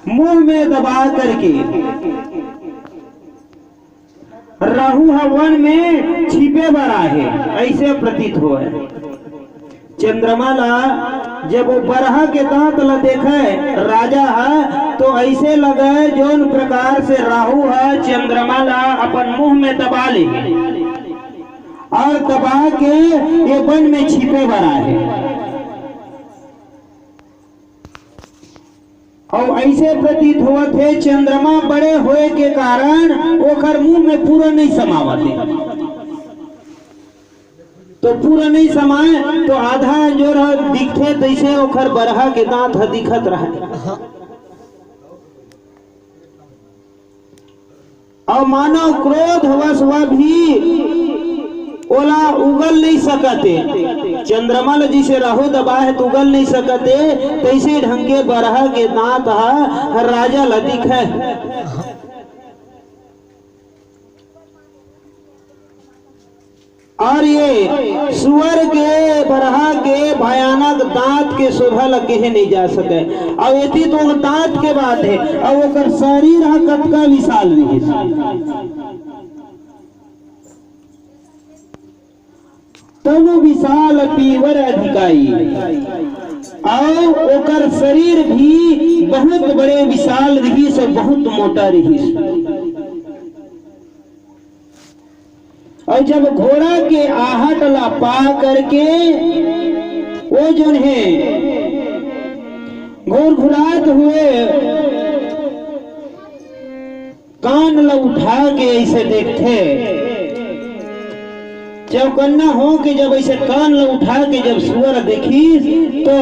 मुंह में दबा करके राहू ह वन में छिपे बर आहे, ऐसे प्रतीत होय। चंद्रमा ला जब वो बरहा के दांत ला देखे राजा ह, तो ऐसे लगे जोन प्रकार से राहू ह चंद्रमा ला अपन मुंह में दबा ले और दबा के ये वन में छिपे बर आहे। अउ ऐसे प्रतीत होवत हे, चंद्रमा बड़े होए के कारण ओखर मुंह में पूरा नहीं समावत हे। तो पूरा नहीं समाए, तो आधा अंजोर ह दिखथे, तैसे ओखर बरहा के दांत ह दिखत रहे। अउ मानव क्रोध वश वह भी ओला उगल नहीं सकत हे। चंद्रमा ल जैसे राहू दबाए हे, तो उगल नहीं सकत हे, तैसे ढंग के बरहा के दांत ह राजा ल दिखे। और ये सुअर के, बरहा के भयानक दांत के शोभा ल केहे नहीं जा सके। अउ एती तो दांत के बात हे, अउ ओकर शरीर ह कतका विशाल रिहिस। तनु विशाल पीवर अधिकाई, अउ ओकर शरीर भी बहुत बड़े विशाल रिहिस अउ बहुत मोटा रिहिस। अउ जब घोड़ा के आहट ला पा करके वो जोन हे घुरघुरात हुए कान ला उठा के ऐसे देखथे, चौकन्ना हो के जब ऐसे कान ला उठा के जब सुअर देखिस, तो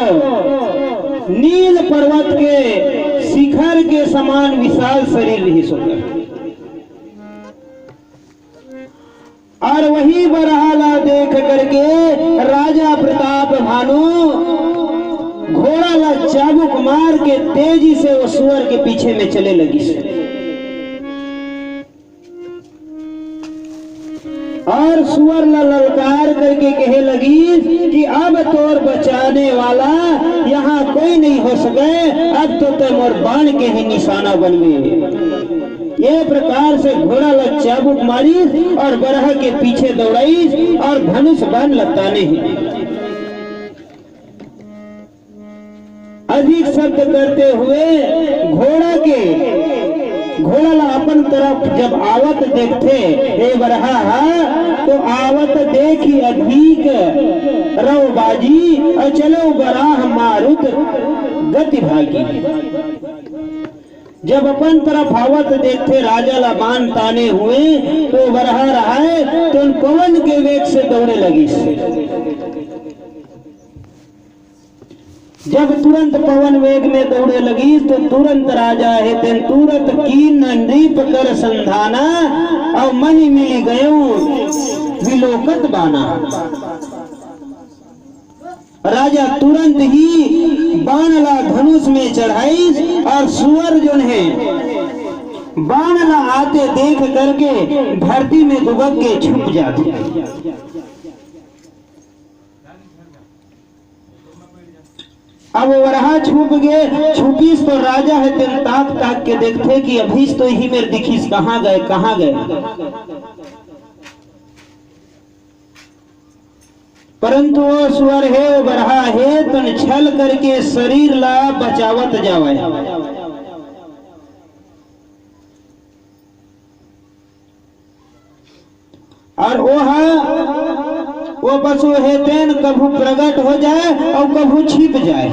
नील पर्वत के शिखर के समान विशाल शरीर रिहिस ओकर। और वही बरहा ला देख करके राजा प्रताप भानु घोड़ा ला चाबुक मार के तेजी से वो सुअर के पीछे में चले लगिस। और सुअर ला ललकार करके कहे लगिस कि अब तोर बचाने वाला यहाँ कोई नहीं हो सके, अब तो तैं मोर बाण के ही निशाना बनबे। ये प्रकार से घोड़ा ला चाबुक मारिस और बरहा के पीछे दौड़ाइस और धनुष बाण ला ताने हे। अधिक शब्द करते हुए घोड़ा के, घोड़ा ला अपन तरफ जब आवत देखथे ए बरहा हा, तो आवत देखी अधिक रव बाजी और चलो बराह मारुत गति भागी। जब अपन तरफ आवत देखथे राजा ला बाण ताने हुए, तो बरहा रहाय तो पवन के वेग से दौड़े लगिस। जब तुरंत पवन वेग में दौड़े लगिस, तो तुरंत राजा हे तेन तुरंत कीन नृप कर संधाना, और महि मिलि गयो विलोकत बाना। राजा तुरंत ही बाण ला धनुष में चढ़ाइस और सुअर जोन हे बाण ला आते देख करके धरती में दुबक के छुप जाथे। अब वरहा छुप गे, छुपिस तो राजा हे तेन ताक ताक के देखथे कि अभीस तो इही मेर दिखिस, कहाँ गए, कहाँ गए। परंतु वो सुअर हे, वो बरहा हे, तन छल करके शरीर ला बचावत जावय। और वो हा, वो पशु हे, तेन कभू प्रगट हो जाए और कभू छिप जाए।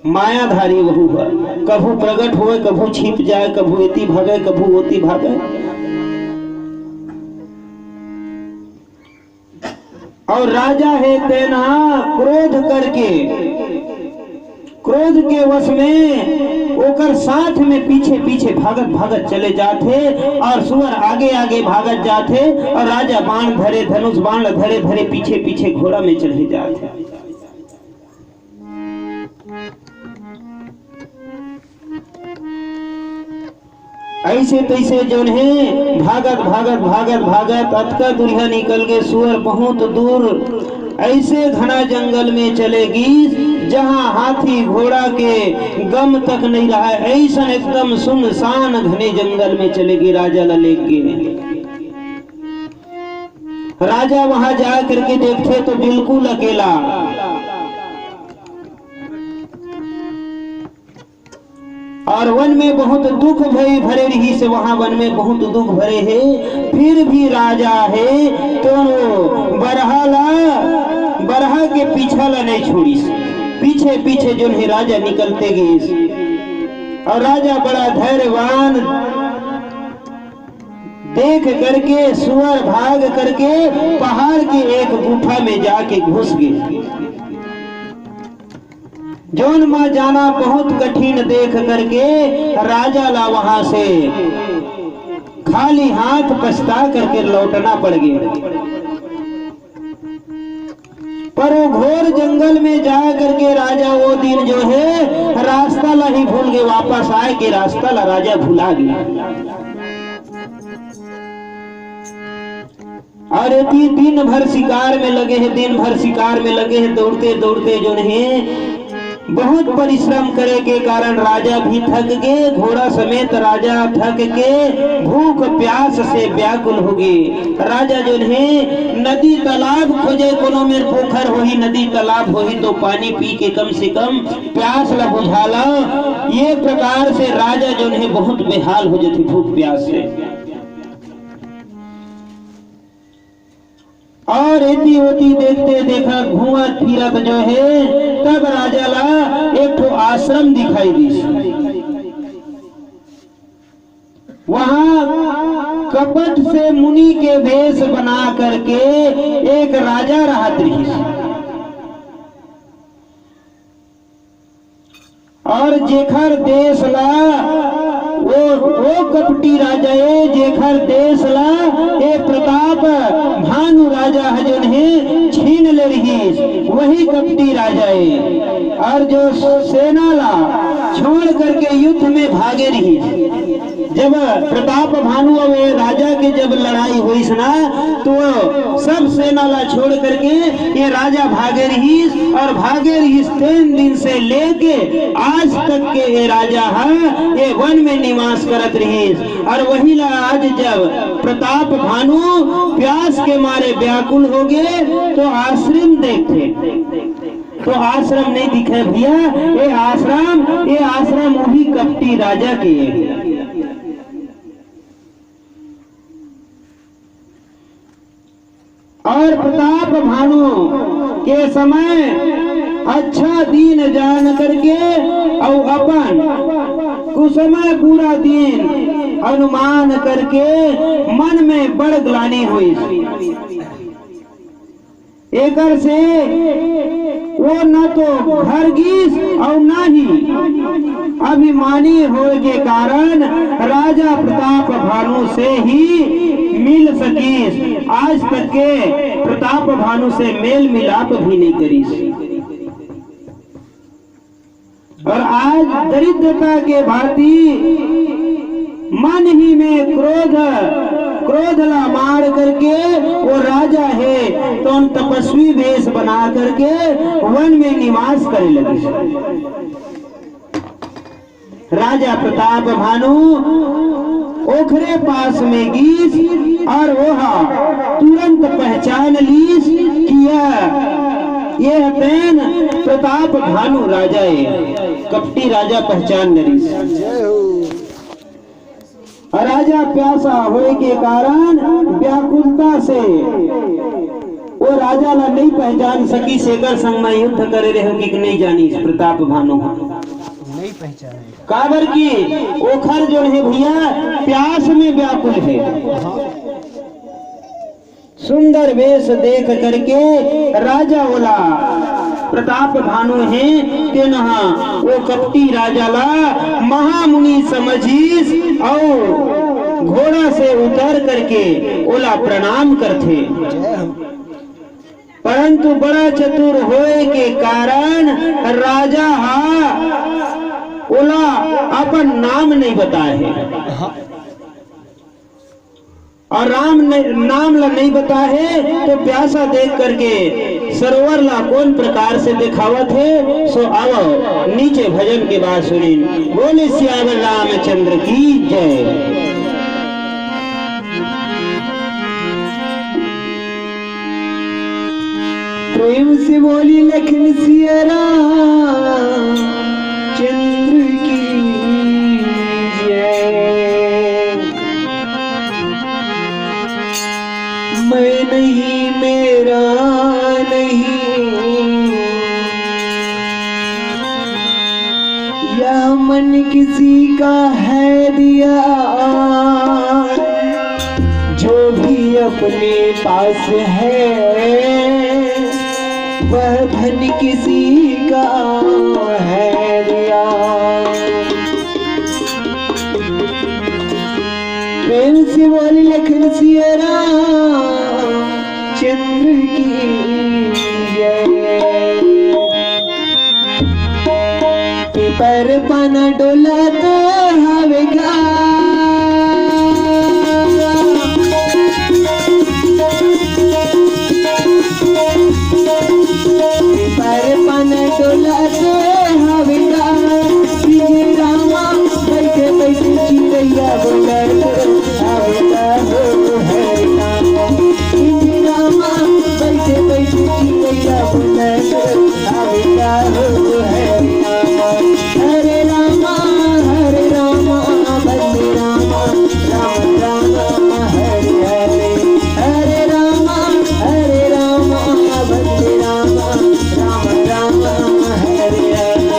मायाधारी वहू हा, कभू प्रगट होए, कभू छिप जाए, कभू एती भागे, कभू ओती भागे। और राजा हे तेन हा क्रोध करके, क्रोध के वश में ओकर साथ में पीछे पीछे भागत भागत चले जात हे और सुअर आगे आगे भागत जात हे और राजा बाण धरे, धनुष बाण धरे धरे पीछे पीछे घोड़ा में चढ़े जात हे। ऐसे तैसे जोन हे भागत भागत भागत भागत अतका दुरिहा निकल गे, सुअर बहुत दूर ऐसे घना जंगल में चले गीस, जहां हाथी घोड़ा के गम तक नहीं रहा, ऐसन एकदम सुनसान घने जंगल में चले गे, राजा ला लेके। राजा वहां जा करके देखथे तो बिल्कुल अकेला। और वन में बहुत दुख भई भरे रहिस, वहां वन में बहुत दुख भरे हे, फिर भी राजा हे तो बरहा ला, बरहा के पीछा ला नहीं छोड़िस, पीछे पीछे जोन हे राजा निकलते गइस। और राजा बड़ा धैर्यवान देख करके सुअर भाग करके पहाड़ की एक गुफा में जाके घुस गइस। जोन मा जाना बहुत कठिन देख करके राजा ला वहां से खाली हाथ पछता करके लौटना पड़ गया। पर वो घोर जंगल में जा करके राजा वो दिन जो है रास्ता ला ही भूल गए, वापस आए के रास्ता ला राजा भुला गया। और एती दिन भर शिकार में लगे हैं, दिन भर शिकार में लगे हैं, दौड़ते दौड़ते जोन हे बहुत परिश्रम करे के कारण राजा भी थक गे, घोड़ा समेत राजा थक के भूख प्यास से व्याकुल हो गे। राजा जोन हे नदी तालाब खोजे, कोनो मेर पोखर होही, नदी तालाब होही तो पानी पी के कम से कम प्यास ला बुझाला। ये प्रकार से राजा जोन हे बहुत बेहाल हो जाथे भूख प्यास से। और एती ओती देखते देखत घूमत फिरत जो हे तब राजा ला एक ठो आश्रम दिखाई दिस। वहां कपट से मुनि के वेश बना करके एक राजा रहत रहिस। और जेखर देश ला वो, वो कपटी राजा ए, जेखर देश ला ए प्रताप भानु राजा ह जोन हे छीन ले रहिस, वही कपटी राजा ए। और जो सेना ला छोड़ करके युद्ध में भागे रहिस, जब प्रताप भानु अउ ए राजा के जब लड़ाई होइस ना, तो सब सेना ला छोड़ करके ये राजा भागे रहिस और भागे रहिस। तेन दिन से लेके आज तक के ये राजा ह ये वन में निवास करत रहिस। और वही ला आज जब प्रताप भानु प्यास के मारे व्याकुल हो गए तो आश्रम देखथे, तो आश्रम नहीं दिखे भैया, ये आश्रम, ये आश्रम वही कपटी राजा के है। और प्रताप भानु के समय अच्छा दिन जान करके और अपन कुसमय बुरा दिन अनुमान करके मन में बड़ ग्लानि हुई। एकर से वो न तो घर गीस और ना ही अभिमानी होए के कारण राजा प्रताप भानु से ही मिल सकीस। आज तक के प्रताप भानु से मेल मिलाप भी नहीं करीस। और आज दरिद्रता के भांति मन ही में क्रोध, क्रोध ला मार करके वो राजा हे तो उन तपस्वी वेश बना करके वन में निवास करे लगे। राजा प्रताप भानु ओखरे पास में गीस और ओहा तुरंत पहचान लीस ये तेन प्रताप भानु राजा ए, कपटी राजा पहचान नरिस। अउ राजा प्यासा होए के कारण व्याकुलता से वो राजा ला नहीं पहचान सकिस, एकर संग में युद्ध करे रहे कि नहीं जानिस प्रताप भानु। नहीं पहचाने। काबर कि ओखर जो है भैया प्यास में व्याकुल है। सुंदर वेश देख करके राजा ओला प्रताप भानु हे तेनहा वो कपटी राजा ला महामुनि समझिस अउ घोड़ा से उतर करके ओला प्रणाम करथे। परंतु बड़ा चतुर होए के कारण राजा हा ओला अपन नाम नहीं बताए हे। अउ राम ने, नाम ला नहीं बताए हे, तो प्यासा देख करके सरोवर ला कौन प्रकार से दिखावत हे, सो आवो नीचे भजन के बाद सुनिन। बोले सियावर रामचंद्र की जय। प्रेम से बोली लखन सिया राम चंद्र की जय। मैं नहीं, मेरा नहीं, यह मन किसी का है दिया, जो भी अपने पास है, वह धन किसी का है दिया। प्रेम से बोल लखन सिया राम चंद्र की जय। पीपर पन डोलत हवे गा। पीपर पन डोलत हवे गा। पिंजरा म बइठे बइठे चिरैया बोलत हवे गा हो हरे राम। पिंजरा म बइठे बइठे चिरैया बोलत हवे गा हो हरे राम। हरे राम, हरे राम, वंदे राम, राम राम, हरे हरे। हरे राम, हरे राम, वंदे राम, राम राम, हरे हरे।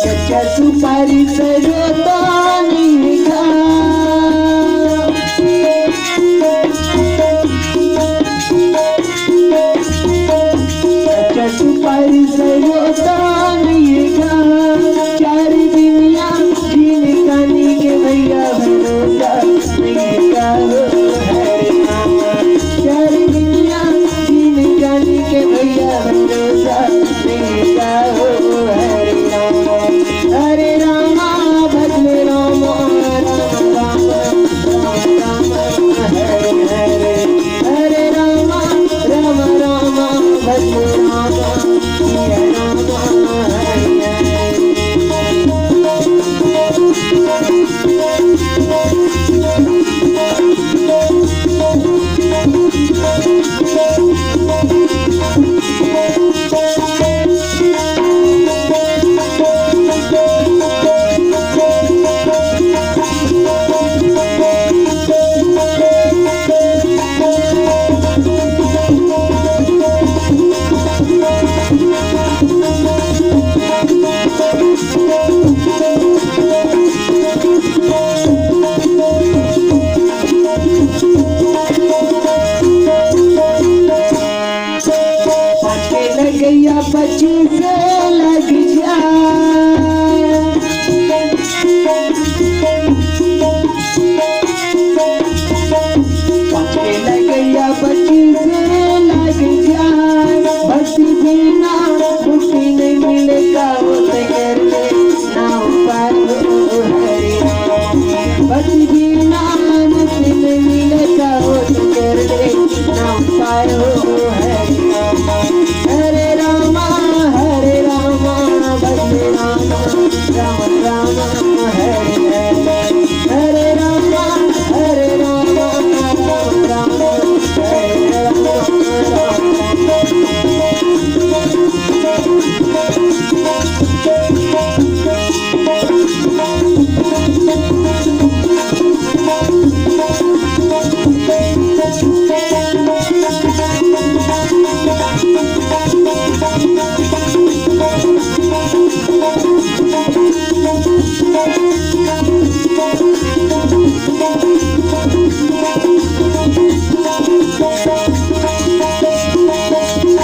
कच्चा सुपारी सरोतानी का। कच्चा सुपारी सरोतानी का। चार दुनिया जिनकानी के भैया भरोसा नहीं का हो हरे राम। चार दुनिया जिनकानी के भैया भरोसा नहीं का हो हरे राम। हरे रामा भजले रामा, राम राम, राम राम, हरे हरे। हरे रामा, राम रामा, भजले रामा, सिया रामा, हरे हरे। पाँच के लगैया पच्चीस लग जा। पाँच के लगैया पच्चीस लग जा। भक्ति बिना मुक्ति नहीं मिलेगा।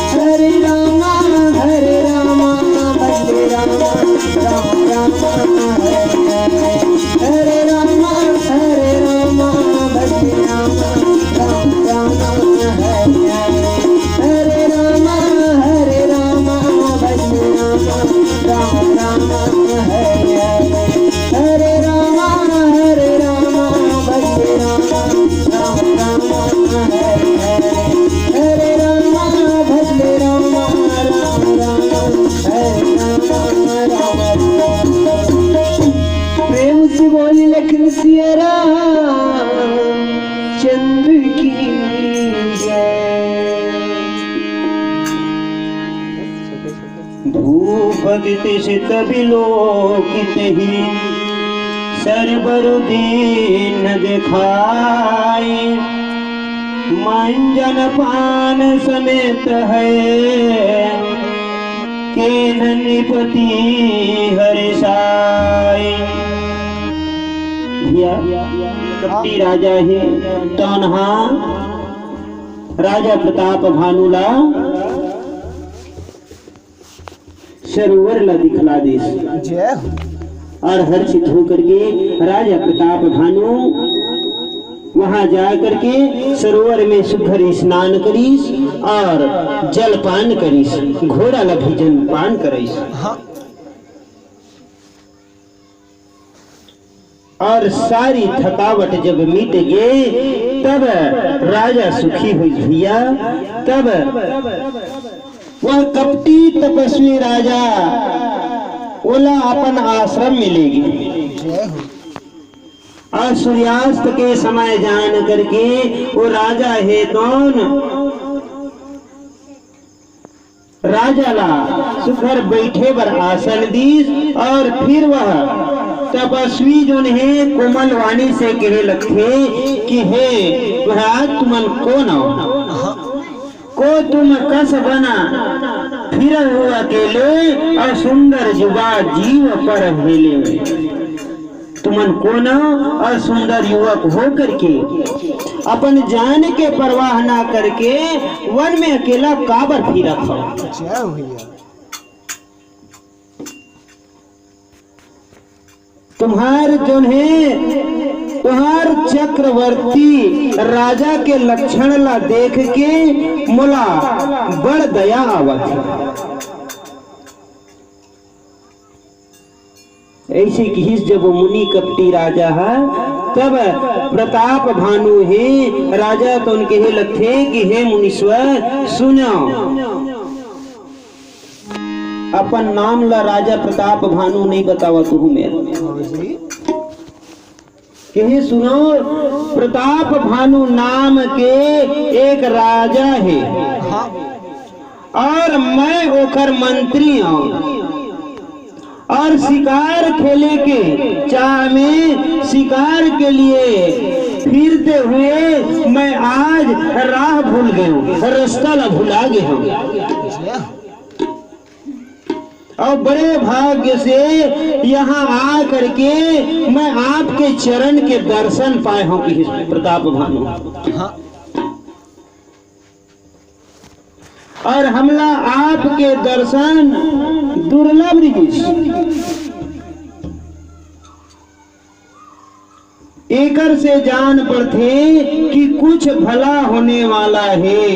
हरे रामा, हरे रामा, भजे रामा, राम राम, हरे हरे। हरे रामा, हरे रामा, भजे रामा, राम राम, हरे हरे। हरे रामा, हरे रामा, भजे रामा, राम राम, हरे हरे। हरे रामा, हरे रामा, भजे रामा, राम राम, हरे हरे। हरे रामा, भजे रामा, राम राम, हरे रामा, राम राम। प्रेम से बोली लखन सिया राम चंद्र की जय। धूप दित सित बिलोकित ही, सरबर दीन देखाई। मंजन पान समेत है केन नृपति हरिसाई। भैया, कपटी राजा हे, तौन हा राजा प्रताप भानु ला सरोवर ला दिखला दिस। जय हो। और हर्षित होकर के राजा प्रताप भानु वहां जा करके सरोवर में सुघर स्नान करिस और जलपान करिस, घोड़ा ला भी जलपान करिस। हाँ। और सारी थकावट जब मिट गे, तब राजा सुखी होइस भैया। तब वह कपटी तपस्वी राजा ओला अपन आश्रम में ले गे। जय हो। और सूर्यास्त के समय जान करके वो राजा हे कौन, राजा ला सुघर बैठे बर आसन दीस और फिर वह तपस्वी जोन हे कोमल वाणी से कहे लगथे कि हे महाराज, तुमन कोन हो? को तुम कस बना फिरहु अकेले, और सुंदर जुबा जीव पर हेले। तुमन कोन हो और सुंदर युवक होकर के अपन जान के परवाह ना करके वन में अकेला काबर फिरत हो? जय हो भैया। तुम्हार जोन हे, तुम्हार चक्रवर्ती राजा के लक्षण ला देख के मोला बड़ दया आवत हे। ऐसे किहिस जब मुनि कपटी राजा ह, तब प्रताप भानु हे राजा तो उनके हे लगथे कि हे मुनीश्वर सुनो, अपन नाम ला राजा प्रताप भानु नहीं बतावत हूँ मैं। हाँ जी। कहे सुनो, प्रताप भानु नाम के एक राजा हे। हाँ। और मैं ओकर मंत्री हूँ। और शिकार खेले के चाह में शिकार के लिए फिरते हुए मैं आज राह भूल गए हूँ, रास्ता ला भुला गए हूँ। और बड़े भाग्य से यहाँ आ करके मैं आपके चरण के दर्शन पाए हूँ, प्रताप भानु। हाँ। और हमला आपके दर्शन दुर्लभ रिहिस। एकर से जान पड़थे कि कुछ भला होने वाला हे।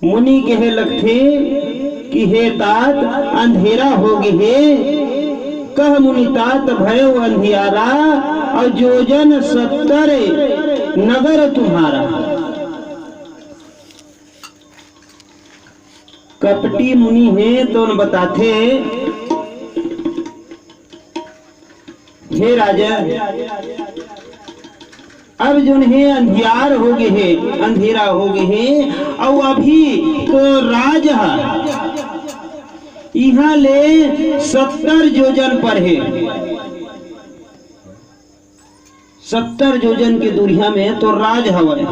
मुनि कहे लगथे कि हे तात, अंधेरा हो गे हे। कह मुनि तात भयो अंधियारा, और जोजन सत्तर नगर तुम्हारा। कपटी मुनि हे तो बताथे, हे राजा, अब जोन हे अंधियार हो गे हे, अंधेरा हो गे हे, अउ अभी तो राज ह इहां ले सत्तर जोजन पर हे। सत्तर जोजन के दूरिहा में तो राज हवय।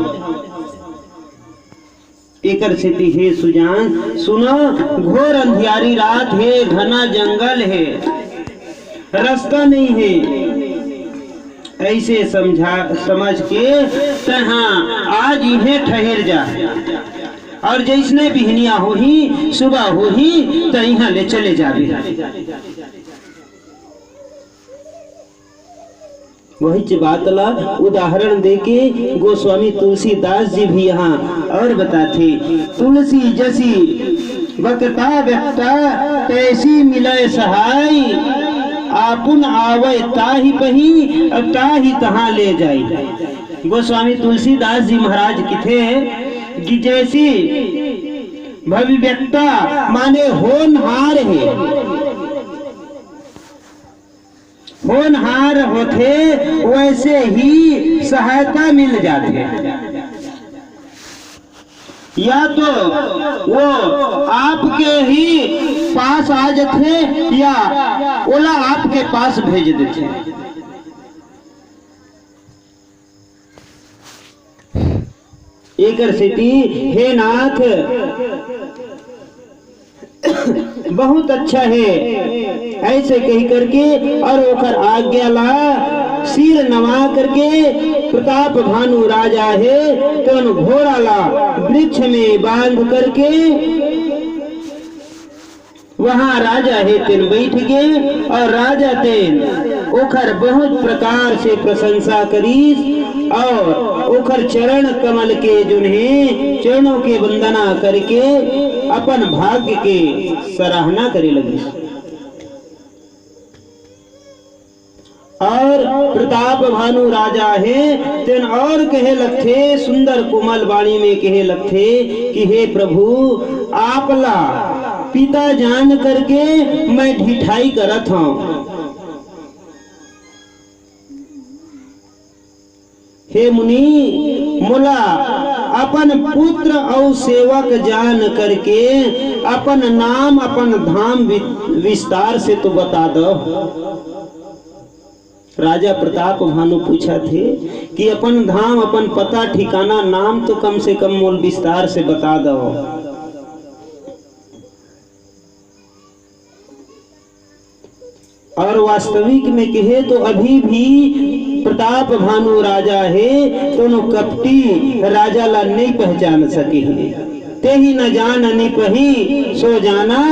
एकर सेती हे सुजान, सुनो, घोर अंधियारी रात हे, घना जंगल हे, रस्ता नहीं हे। ऐसे समझा, समझ के तैं हा आज इहें ठहर जा, और जैसने बिहनिया होही, सुबह होही, त इहां ले चले जाबे। वहीच बात ला उदाहरण देके गोस्वामी तुलसीदास जी भी यहाँ और बताथे, तुलसी जसी वक्ता व्यक्ता, तैसी मिलय सहाय, आपुन आवय ताहि पही, अब ताहि तहाँ ले जाई। गोस्वामी तुलसीदास जी महाराज किथे कि जैसी भविव्यक्ता माने होनहार हे, होनहार होथे, वैसे ही सहायता मिल जाथे। या तो वो आपके ही पास आ जाथे या ओला आपके पास भेज देथे। एकर सेती, हे नाथ, बहुत अच्छा हे, ऐसे कही करके और ओकर आज्ञा ला सिर नवा करके प्रताप भानु राजा हे, तेन घोड़ा ला वृक्ष में बांध करके वहाँ राजा हे तेन बैठ गे, और राजा तेन ओखर बहुत प्रकार से प्रशंसा करीस, और ओखर चरण कमल के, जोन हे, चरणों के वंदना करके अपन भाग्य के सराहना करे लगिस। और प्रताप भानु राजा हे, तेन और कहे लगथे, सुंदर कोमल वाणी में कहे लगथे कि हे प्रभु, आपला पिता जान करके मैं ढिठाई करत हूँ। हे मुनि, मोला अपन पुत्र अउ सेवक जान करके अपन नाम, अपन धाम वि-, विस्तार से तो बता दो। राजा प्रताप भानु पूछत हे कि अपन धाम, अपन पता ठिकाना, नाम तो कम से कम मोल विस्तार से बता दो। और वास्तविक में कहे तो अभी भी प्रताप भानु राजा हे, कोनो कपटी राजा ला नहीं पहचान सके हे। तेहि न जान निपही सो जाना,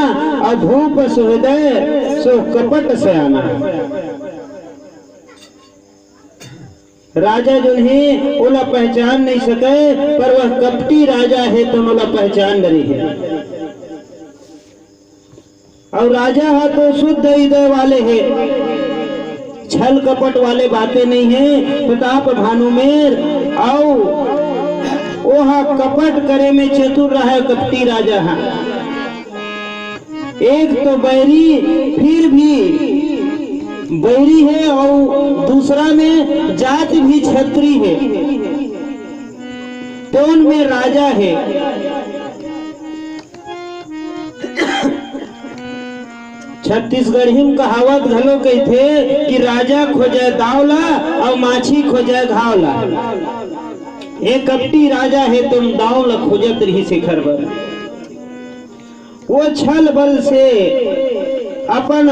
और भूप सुहृदय सो कपट सयाना। राजा जोन हे, ओला पहचान नहीं सके, पर वह कपटी राजा हे, तो ओला पहचान डरे हे। और राजा हा तो शुद्ध हृदय वाले हे, छल कपट वाले बातें नहीं हे। प्रताप भानु मेर, और ओहा कपट करे में चतुर रहा हे कपटी राजा हा। एक तो बैरी, फिर भी बैरी हे, और दूसरा में जात भी छत्री हे, तेन में राजा हे। छत्तीसगढ़ी में कहावत घलो कहिथे कि राजा खोजे दाव ला और माछी खोजे घाव ला। ये कपटी राजा हे, तेन दाव ला खोजत रहिस एखर बर। वो छल बल से अपन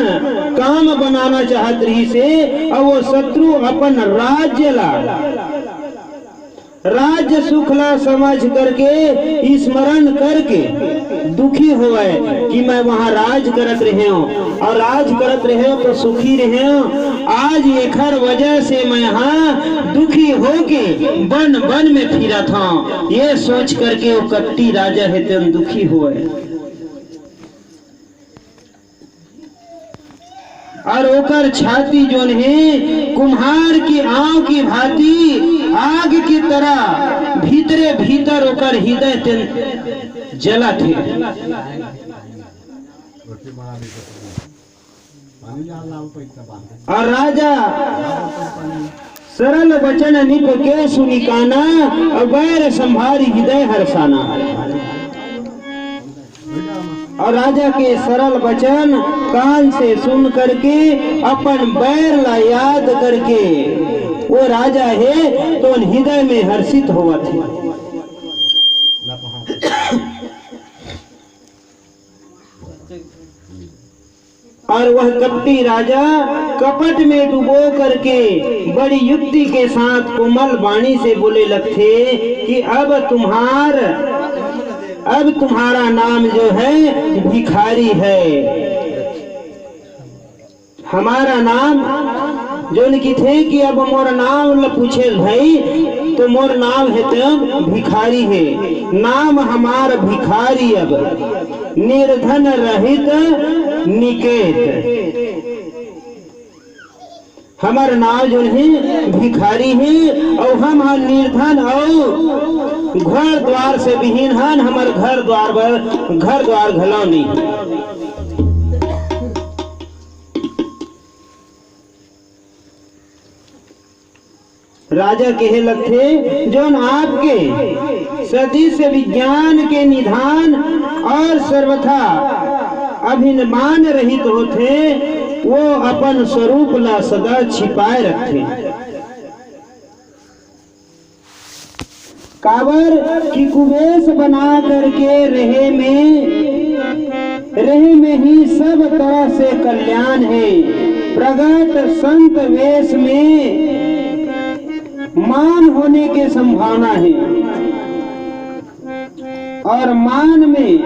काम बनाना चाहत रहिस हे, और वो शत्रु अपन राज्य ला, राज्य सुख ला समझ करके, स्मरण करके दुखी होवय कि मैं वहाँ राज करत रहेंव और राज करत रहेंव तो सुखी रहेंव। आज एखर वजह से मैं यहाँ दुखी होके बन बन में फिरत हूँ। ये सोच करके वो कपटी राजा हे तेन दुखी होवय। और ओकर छाती जोन हे, कुम्हार की आंव की भांति आग की तरह भीतरे भीतर ओकर हृदय तेन जलत हे। और राजा सरल वचन निप के सुनि काना, और बैर संभारी हृदय हरसाना। और राजा के सरल वचन कान से सुन करके, अपन बैर ला याद करके, वो राजा हे तेन हृदय में हर्षित होवत हे। वह कपटी राजा कपट में डुबो करके बड़ी युक्ति के साथ कोमल वाणी से बोले लगथे कि अब तुम्हार, अब तुम्हारा नाम जो है भिखारी है। हमारा नाम, जोन किथे कि अब मोर नाम ल पूछे भाई, तो मोर नाम हे त भिखारी हे। नाम हमार भिखारी अब, निर्धन रहित निकेत। हमर नाव जोन हे भिखारी हे, अउ हम ह निर्धन अउ घर द्वार से विहीन हन। हमर घर द्वार बर, घर द्वार घलो नहीं। राजा कहे लगथे, जोन आपके सदृश विज्ञान के निधान और सर्वथा अभिमान रहित होथे, वो अपन स्वरूप ला सदा छिपाए रखथे। काबर कि कुबेश बना करके रहे में, रहे में ही सब तरह से कल्याण है। प्रगट संत वेश में मान होने के संभावना है और मान में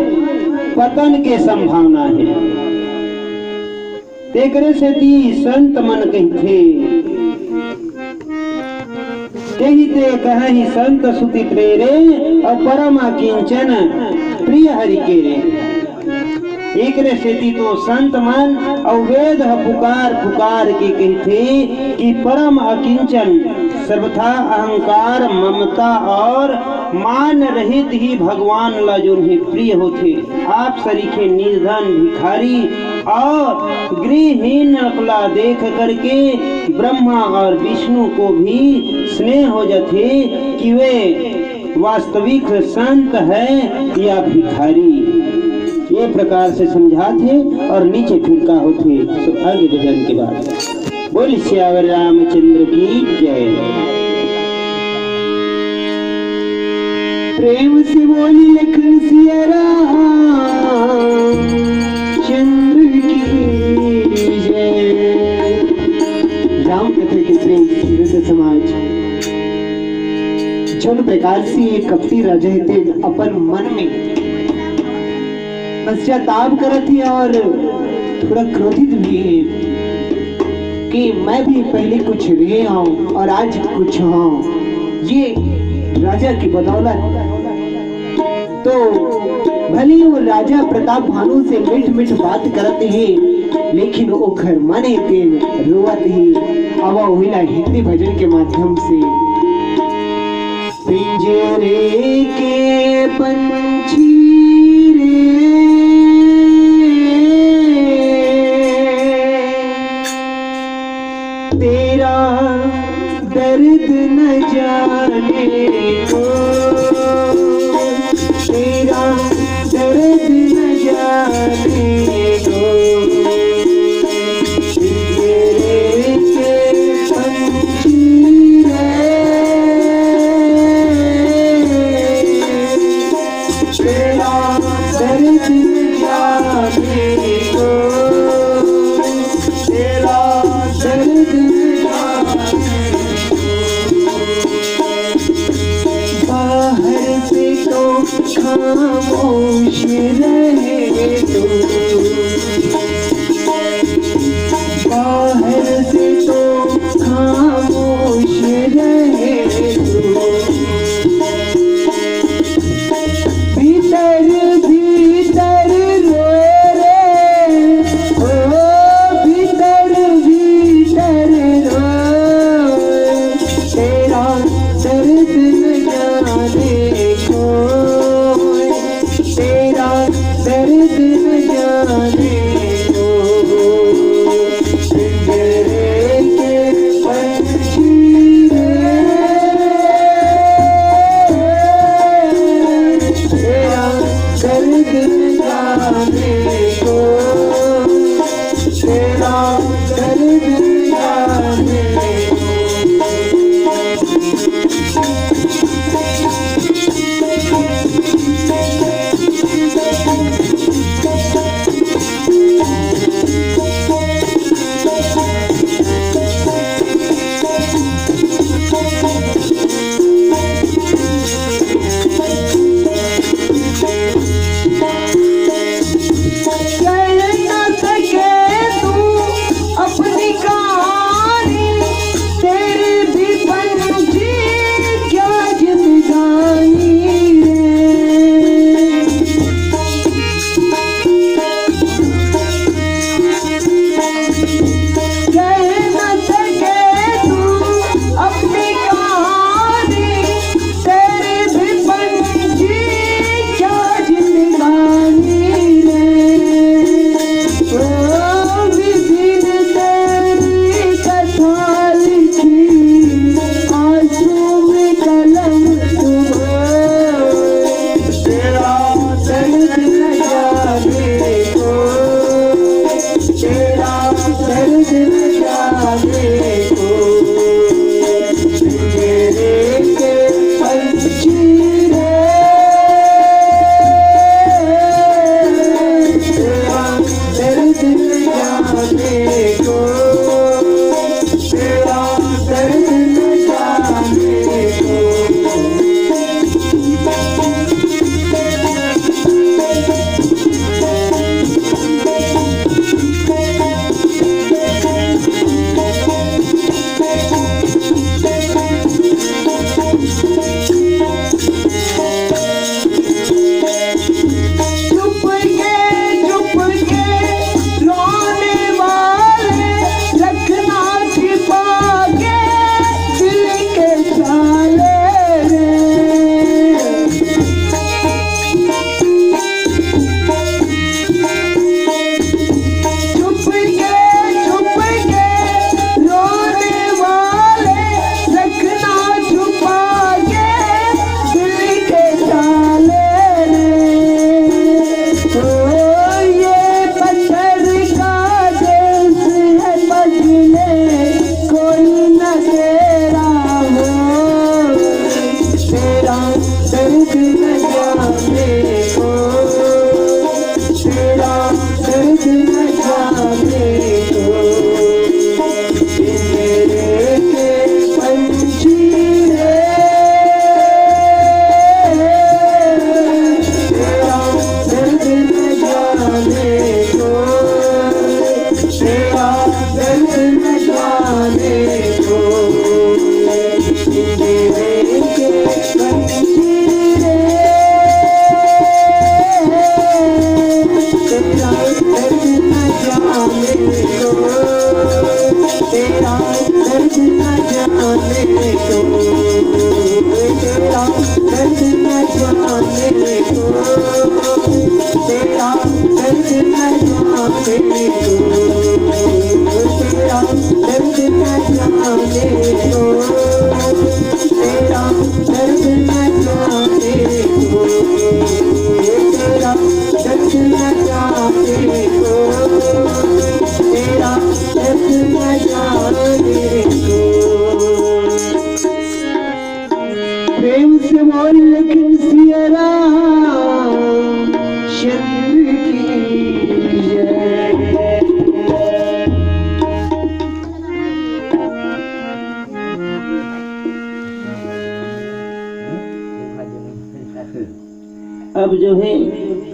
पतन के संभावना है। तेकरे सेती संत मन कहिथे, "तेहि ते कहहि संत सुति प्रेरे, अउ परम अकिंचन प्रिय हरि केरे।" एकरे सेती तो संत मन अउ वेद ह पुकार पुकार के कहिथे कि परम अकिंचन, सर्वथा अहंकार, ममता और मान रहित ही भगवान ला जोन हे प्रिय होथे। आप सरीखे निर्धन भिखारी और गृहहीन ला देख करके ब्रह्मा और विष्णु को भी स्नेह हो जाथे कि वे वास्तविक संत है या भिखारी। ये प्रकार से समझाथे और नीचे फिर का होथे, सो आगे भजन के बाद। बोल सियावर रामचंद्र की जय। प्रेम से बोली लखन सिया राम चंद्र की जय। राम कथा के प्रेम से समाज। जौन प्रकार से ये कपटी राजा हे तेन अपन मन में पश्चाताप करत हे और थोड़ा क्रोधित भी हे कि मैं भी पहले कुछ रहे हूँ और आज कुछ हूँ। ये राजा की बदौलत तो भले वो राजा प्रताप भानु से मीठ मीठ बात करत हे, लेकिन ओखर मन हे तेन रोवत हे। अब ओहिला हिंदी भजन के माध्यम से। पिंजरे के पंछी रे, तेरा दर्द न जाने को, तेरा दर्द न जाने को। पिंजरे के पंछी रे, तेरा दर्द न जाने को, तेरा दर्द न जाने को। बाहर से तो खामोश रहे तू, बाहर से तो खामोश रहे तू, भीतर भीतर रोए रे, ओ भीतर भीतर रोए। तेरा दर्द न जाने कोई, तेरा दर्द न जाने अब जो है,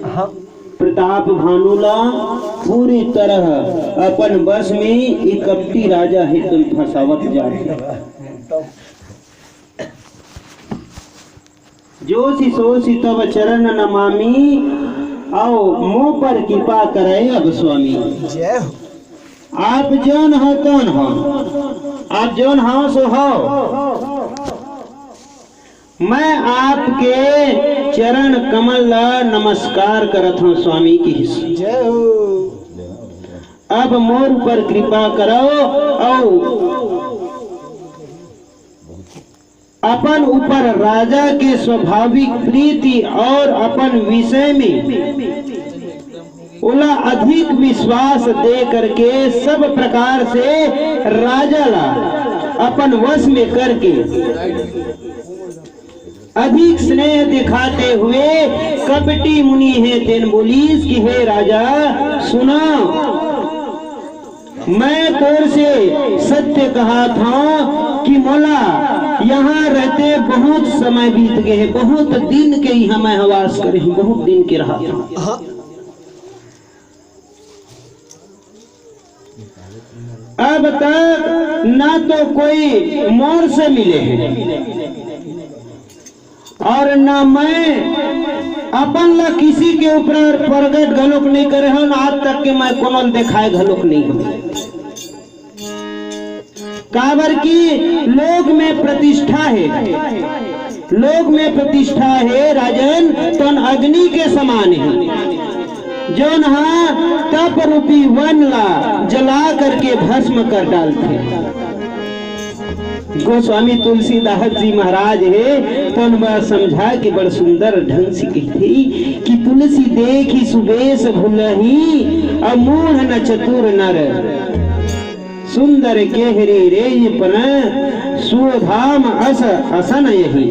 हाँ। प्रताप भानु ला पूरी तरह अपन बस में ये कपटी राजा हे, तुम फंसावत जात हे। जोसि सोसि तव चरण नमामि, अउ मो पर कृपा करे अब स्वामी। जय हो। आप जौन हो तौन हो, आप जौन हो सो हो। मैं आपके चरण कमल ला नमस्कार करत हूँ स्वामी की। जय हो। अब मोर ऊपर कृपा करो, अउ अपन ऊपर राजा के स्वाभाविक प्रीति और अपन विषय में ओला अधिक विश्वास दे करके सब प्रकार से राजा ला अपन वश में करके अधिक स्नेह दिखाते हुए कपटी मुनि हे तेन बोलिस कि हे राजा, सुना, मैं तोर से सत्य कहा था कि मोला यहाँ रहते बहुत समय बीत गए हैं, बहुत दिन के यहाँ मैं वास करे हूँ, बहुत दिन के रहा था। अब तक ना तो कोई मोर से मिले हैं और ना मैं अपन ला किसी के ऊपर प्रगट घलोक नहीं करे हूँ, आज तक के मैं कोनो ल देखाए घलोक नहीं हूँ। काबर कि लोक में प्रतिष्ठा हे, लोक में प्रतिष्ठा हे राजन, तोन अग्नि के समान हे, जौन हा तप रूपी वन ला जला करके भस्म कर डालथे। गोस्वामी तुलसीदास जी महाराज हे, तोन बा समझा के बड़ सुंदर ढंग से कहिथे कि तुलसी देखि सुबेश भुलही, अमूढ़ न चतुर नर। सुंदर केहरी रेज पन सुधाम अस असन यही।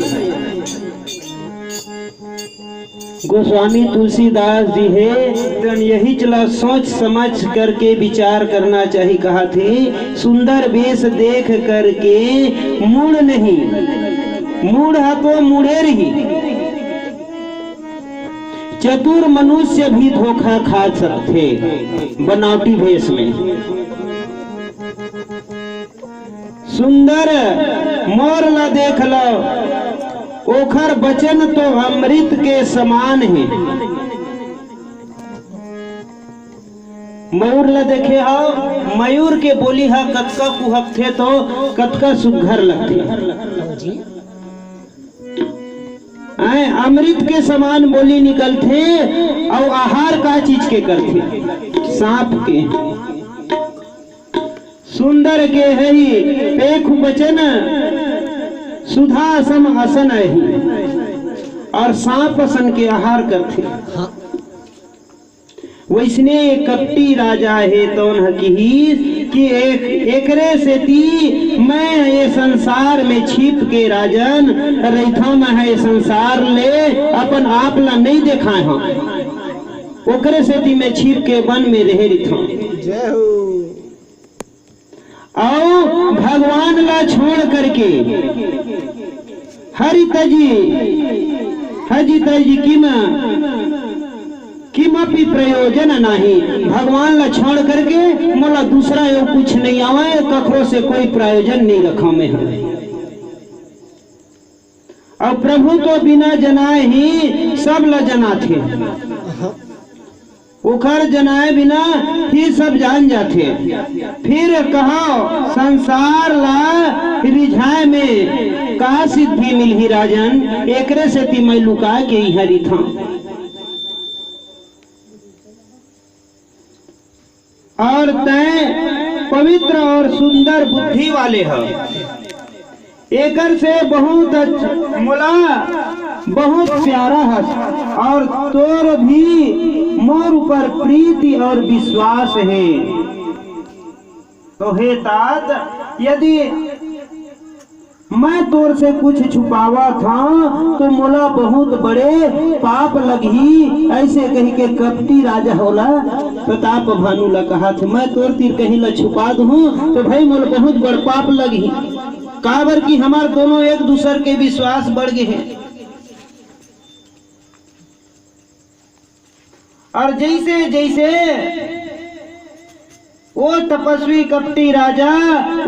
गोस्वामी तुलसीदास जी हे, तन यही चला सोच समझ करके विचार करना चाहिए। कहा थे, सुंदर वेश देख करके मुड़ नहीं, मुड़ हा तो मुड़े रही। चतुर मनुष्य भी धोखा खा सकथे बनावटी भेष में। सुंदर मोर ला देख लो, ओखर बचन तो अमृत के समान हे। मयूर ला देखे हो, मयूर के बोली हा कतका कुहकथे तो कतका सुघर लगथे। आय, अमृत के समान बोली निकलथे, अउ आहार का चीज के करथे? सांप के। सुंदर केहरी पेखु बचन, सुधा सम असन अही, अउ सांप असन के आहार करथे। वइसने कपटी राजा हे, तौन ह किहिस कि एक, एकरे सेती मैं ये संसार में छिप के राजन रहिथौं, मैं ह ये संसार ले अपन आप ला नइ देखाए हौं, ओकरे सेती मैं छिप के वन में रहे रहिथौं। जय हो। अउ भगवान ला छोड़ करके हरि तजि, हजि तजि किम, किमपि प्रयोजन नाही। भगवान ला छोड़ करके मोला दूसरा यो कुछ नहीं आवय, कखरो से कोई प्रयोजन नहीं रखौं मैं ह। अउ प्रभु तो बिना जनाए ही सब ला जनाथे। ओखर जनाए बिना ही सब जान जाथे। फिर कहो, संसार ला रिझाए में का सिद्धि मिलही राजन? एकरे सेती मैं लुका के इहाँ रिथौं। अउ तैं पवित्र अउ सुंदर बुद्धि वाले ह। एकर से बहुत अच्छ-, मोला बहुत प्यारा हस, अउ तोर भी मोर ऊपर प्रीति अउ विश्वास हे। तो हे तात, यदि मैं तोर से कुछ छुपावत हौं, तो मोला बहुत बड़े पाप लगही, अइसे कहिके कपटी राजा ओला प्रताप भानु ला कहत हे, मैं तोर तीर कहीं ला छुपा दूहूं, तो भाई मोला बहुत बड़ पाप लगही, काबर कि हमर दोनों एक दूसर के विश्वास बढ़ गे हे। और जैसे जैसे वो तपस्वी कपटी राजा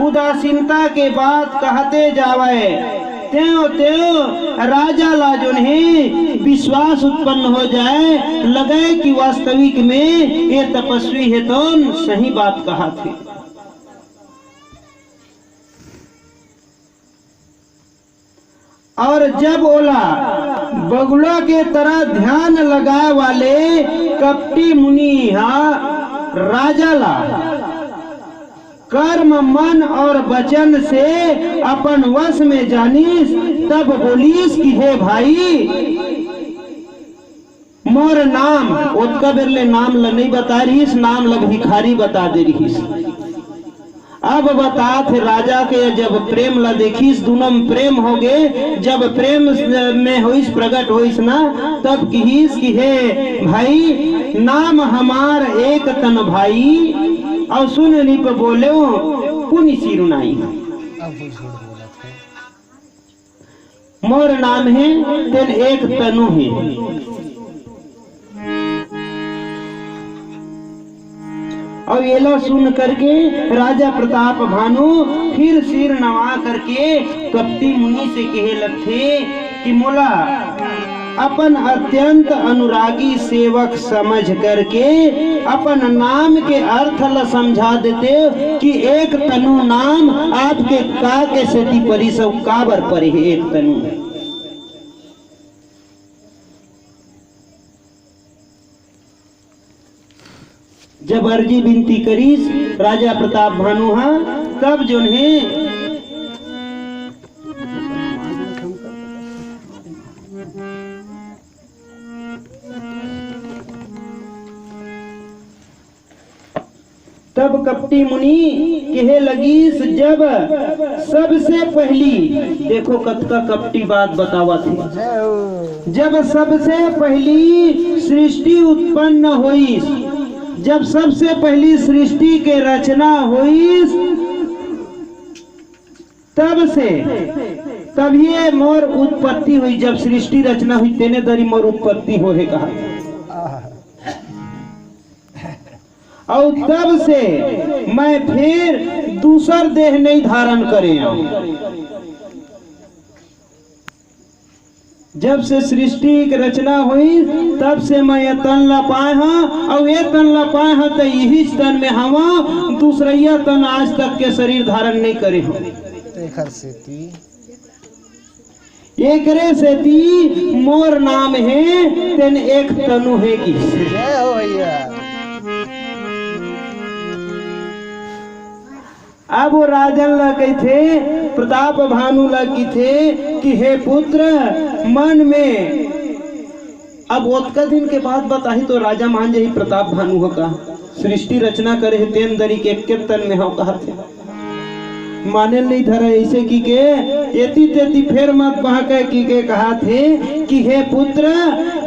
उदासीनता के बात कहते जावय, त्यों त्यों राजा ला जोन हे विश्वास उत्पन्न हो जाए, लगे कि वास्तविक में ये तपस्वी हे तोन सही बात कहत हे। और जब ओला बगुला के तरह ध्यान लगाए वाले कपटी मुनि हा राजा ला कर्म, मन और वचन से अपन वश में जानिस, तब बोलिस कि हे भाई, मोर नाम, ओतका बेर ले नाम ल नइ बता रिहिस, नाम ल भिखारी बता दे रिहिस। अब बतात हे राजा के, जब प्रेम ल देखिस, दूनों में प्रेम हो गे, जब प्रेम में होइस, प्रगट होइस ना, तब किहिस कि हे भाई, नाम हमार एक तन भाई, और सुन निप बोले पुनि सिरुनाई। अब वो झूठ बोलत हे। मोर नाम हे, तेन एक तनु हे। और एला सुन करके राजा प्रताप भानु फिर सिर नवा करके कपटी मुनि से कहे लगथे कि मोला अपन अत्यंत अनुरागी सेवक समझ करके अपन नाम के अर्थ ल समझा देते कि एक तनु नाम आपके का के सेती परिस अउ काबर परे हे एक तनु। जब अर्जी बिनती करिस राजा प्रताप भानु हा, तब जोन हे तब कपटी मुनि कहे लगिस, जब सबसे पहली, देखो कतका कपटी बात बतावत हे, जब सबसे पहली सृष्टि उत्पन्न होइस, जब सबसे पहली सृष्टि के रचना होइस, तब से, तभिए मोर उत्पत्ति हुई। जब सृष्टि रचना हुई, तेने दरी मोर उत्पत्ति हो हे कहा। अउ तब से मैं फिर दूसर देह नहीं धारण करे हूँ। जब से सृष्टि के रचना हुई, तब से मैं ये तन ला पाए हूँ, अउ ये तन ला पाए हूँ, तो यही तन में हवा, दूसरैया तन आज तक के शरीर धारण नहीं करे हूँ। तेखर सेती एकरे सेती मोर नाम हे, तेन एक तनु हे की। जय हो भैया। अब वो राजन ला कहिथे, प्रताप भानु ला कहिथे कि हे पुत्र, मन में, अब ओतका दिन के बात बताही तो राजा मान जाही प्रताप भानु हो का, सृष्टि रचना करे हे, तेन दरी के एक तन में हो कहा थे। माने ल नइ धरय, अइसे किके एती तेती फेर मत बहकय किके कहाथे कि हे पुत्र,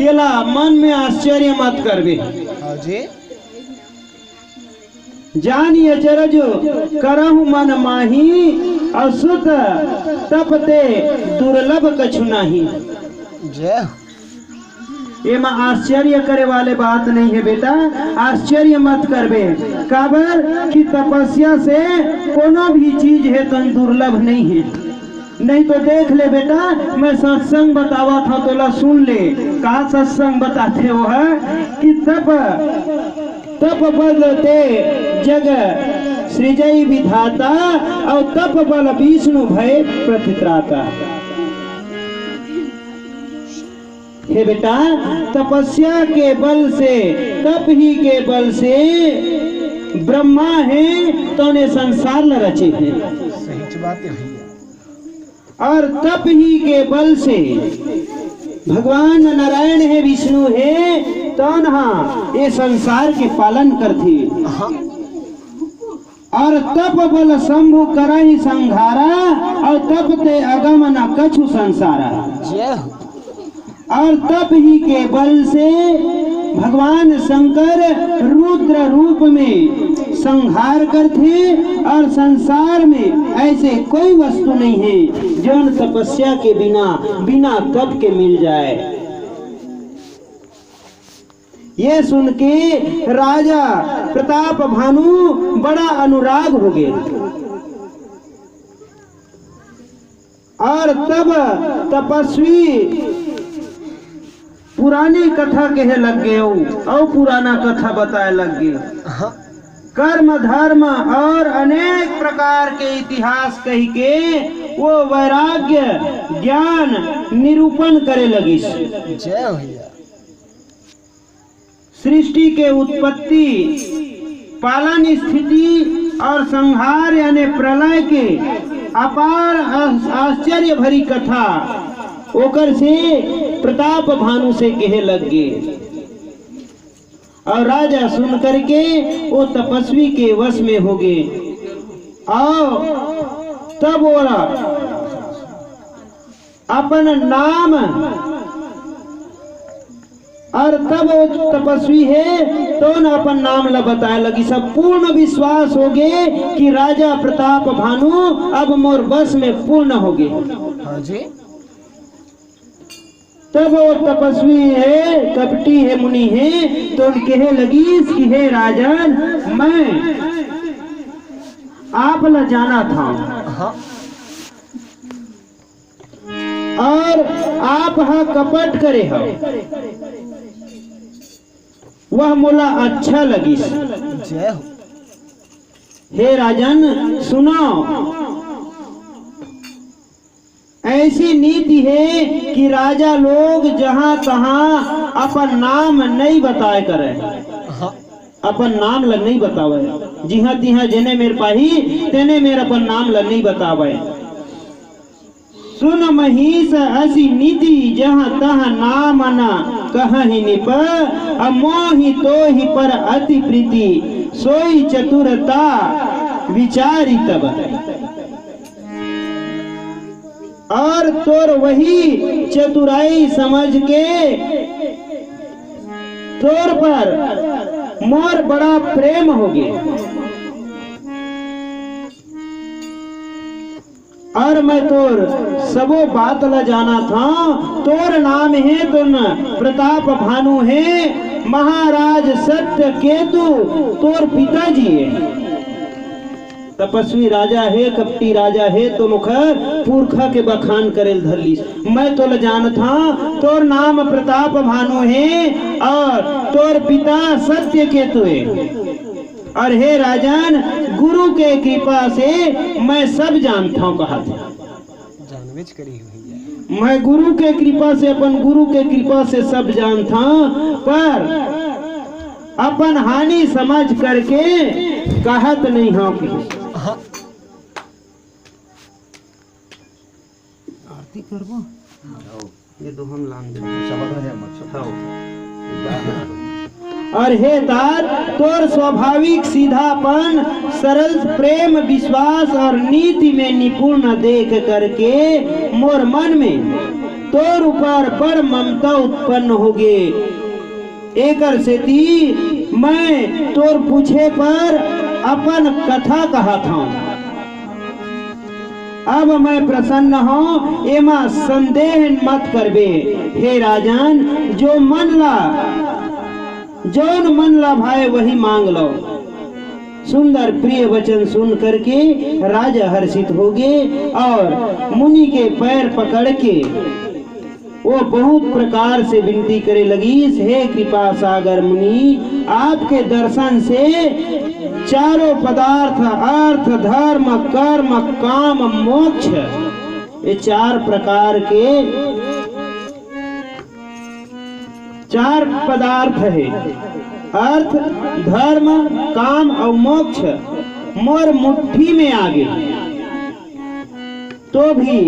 एला मन में आश्चर्य मत करबे। हाँ जी। जानि अचरज करहु मन माही, अउ सुत तप ते दुर्लभ कछु नाही। जय हो। एमा आश्चर्य करे वाले बात नहीं है बेटा, आश्चर्य मत करबे, काबर कि तपस्या से कोनो भी चीज हे तन दुर्लभ नहीं है। नहीं तो देख ले बेटा, मैं सत्संग बतावत हूँ, तोला सुन ले, का सत्संग बताथे वो है कि तप, तप बल ते जग सृजई विधाता, और तप बल विष्णु भय प्रतित्राता। हे बेटा, तपस्या के बल से, तप ही के बल से ब्रह्मा हे, तोने संसार ल रचे हे। सही बात है भैया। और तप ही के बल से भगवान नारायण हे, विष्णु हे, तोन हा ये संसार के पालन करथे। हाँ। और तप बल शंभु करहि संघारा, और तप ते अगम न कछु संसारा। जय हो। और तप ही के बल से भगवान शंकर रुद्र रूप में संहार करथे और संसार में ऐसे कोई वस्तु नहीं है जोन तपस्या के बिना, बिना तप के मिल जाए। ये सुन के राजा प्रताप भानु बड़ा अनुराग हो गए। और तब तपस्वी पुरानी कथा कहे लग गए, अउ पुराना कथा बताए लग गए। हाँ। कर्म धर्म और अनेक प्रकार के इतिहास कह के वो वैराग्य ज्ञान निरूपण करे लगिस। जय हो भैया। सृष्टि के उत्पत्ति, पालन, स्थिति और संहार यानी प्रलय के अपार आश्चर्य भरी कथा ओकर से प्रताप भानु से कहे लग गए। और राजा सुन करके वो तपस्वी के वश में हो गए। और तब वो अपन नाम, और तब वो तपस्वी हे, तो न अपन नाम ला बताए लगिस। पूर्ण विश्वास हो गए कि राजा प्रताप भानु अब मोर बस में पूर्ण हो गए। हाँ जी। तब वो तपस्वी हे, कपटी हे, मुनि हे, तो कहे लगिस कि हे राजन, मैं आप ला जाना था। हाँ। और आप हा कपट करे हो, वह मोला अच्छा लगिस। जय हो। हे राजन, सुनो, ऐसी नीति हे कि राजा लोग जहाँ तहाँ अपन नाम नहीं बताए करे। हाँ। अपन नाम ल नहीं बतावे, जिहाँ तिहाँ जेने मेर पाही तेने मेर अपन नाम ल नहीं बतावे। सुन महीस असी नीति, जहाँ तहाँ नाम न कहहि निप। अमोहि तोहि पर अति प्रीति, सोई चतुरता विचारी तब। और तोर वही चतुराई समझ के तोर पर मोर बड़ा प्रेम हो गए। और मैं तोर सबो बात ला जाना था। तोर नाम हे तो न प्रताप भानु हे, महाराज सत्य केतु तोर पिताजी हे। तपस्वी राजा हे, कपटी राजा हे, तो ओखर पुरखा के बखान करे ल धर लिस। मैं तोला जानत हंव, तोर नाम प्रताप भानु हे और तोर पिता सत्य केतु हे। और हे राजन, गुरु के कृपा से मैं सब जानत हंव, कहत हे। जानबेच करी भैया। मैं गुरु के कृपा से, अपन गुरु के कृपा से सब जानत हंव, पर अपन हानि समझ करके कहत नहीं हंव कि हाँ। आरती करबो। ये दो हम लान दे। हाँ। और हे तात, तोर स्वाभाविक सीधापन, सरल प्रेम, विश्वास और नीति में निपुण देख करके मोर मन में तोर ऊपर बड़ ममता उत्पन्न होगे। एकर सेती मैं तोर पूछे पर अपन कथा कहत हंव। अब मैं प्रसन्न हंव, एमा संदेह मत करबे। हे राजन, जो मन ला, जौन मन ला भाए, वही मांग लो। सुंदर प्रिय वचन सुन करके राजा हर्षित होगे और मुनि के पैर पकड़ के वो बहुत प्रकार से विनती करे लगिस, हे कृपा सागर मुनि, आपके दर्शन से चारों पदार्थ, अर्थ, धर्म, कर्म, काम, मोक्ष, ये चार प्रकार के चार पदार्थ हे, अर्थ, धर्म, काम अउ मोक्ष, मोर मुट्ठी में आगे। तो भी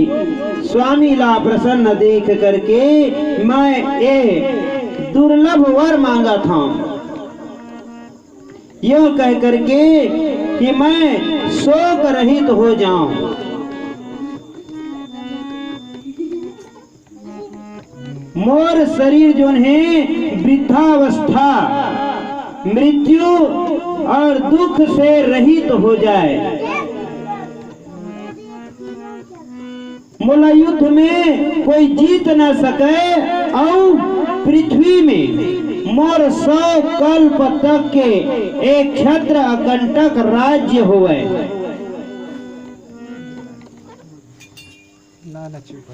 स्वामी ला प्रसन्न देख करके मैं ए दुर्लभ वर मांगत हंव, यो कह करके कि मैं शोक रहित हो जाऊं। मोर शरीर जोन हे वृद्धावस्था, मृत्यु और दुख से रहित हो जाए। मोला युद्ध में कोई जीत न सके, अउ पृथ्वी में मोर सौ कल्प तक के एक छत्र अकंटक राज्य होवय।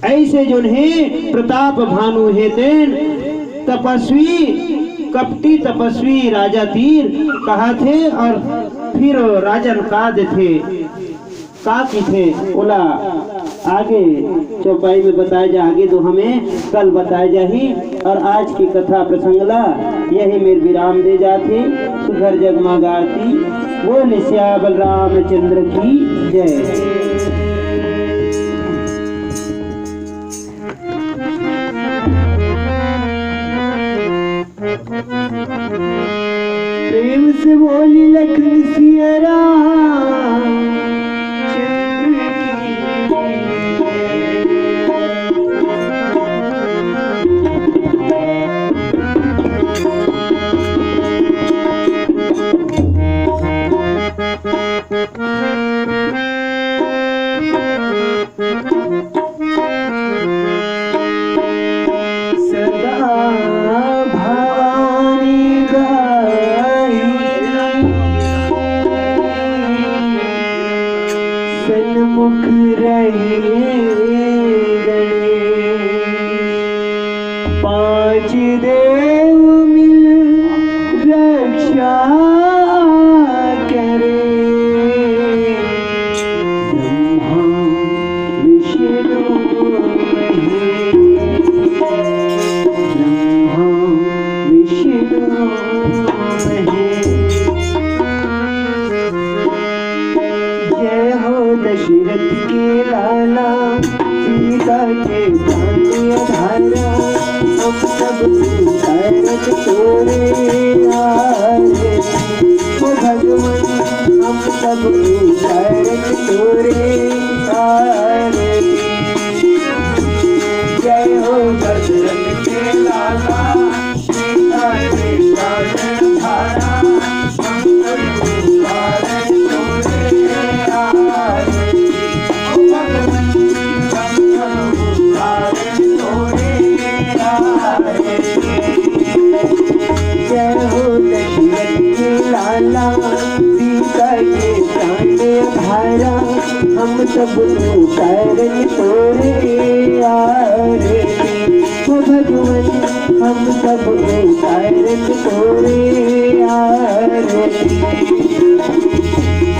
ऐसे जोन हे प्रताप भानु हे तेन तपस्वी, कपटी तपस्वी राजा तीर कहाथे और फिर राजन का देथे, का किथे, ओला आगे चौपाई में बताया जा, आगे तो हमें कल बताया जाही। और आज की कथा प्रसंग ला यही मेर विराम दे जाथे। सुघर जगमग आरती। बोल सियावर रामचंद्र की जय। प्रेम से बोली लखन सिया राम। सदा भवानी गाई सन्मुख रहिए गणेश। पांच देव मिल रक्षा करे। ब्रह्मा विष्णु महेश, ब्रह्मा विष्णु महेश। जय हो दशरथ के लाला, सीता के प्राण आधारा, हम सब उतारत तोरे आरती। ओ भगवान, हम सब उतारत तोरे आरती। जय हो दशरथ के लाला, सीता के प्राण आधारा, हम सब उतारत तोरे आरती। ओ भगवान, हम सब उतारत जय हो दशरथ के लाला, सीता के प्राण आधारा, हम सब उतारन तोरे आरती। हो भगवान, हम सब उतारन तोरे आरती।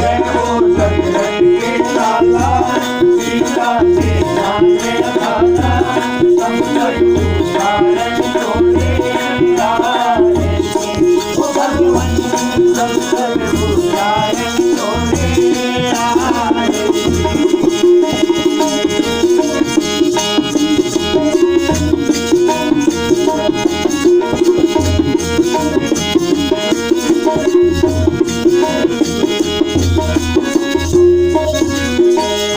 जय हो दशरथ के लाला, सीता के प्राण आधारा, हम सब उतारन तोरे आरती। ओ भगवान, हम सब उतारन तोरे आरती।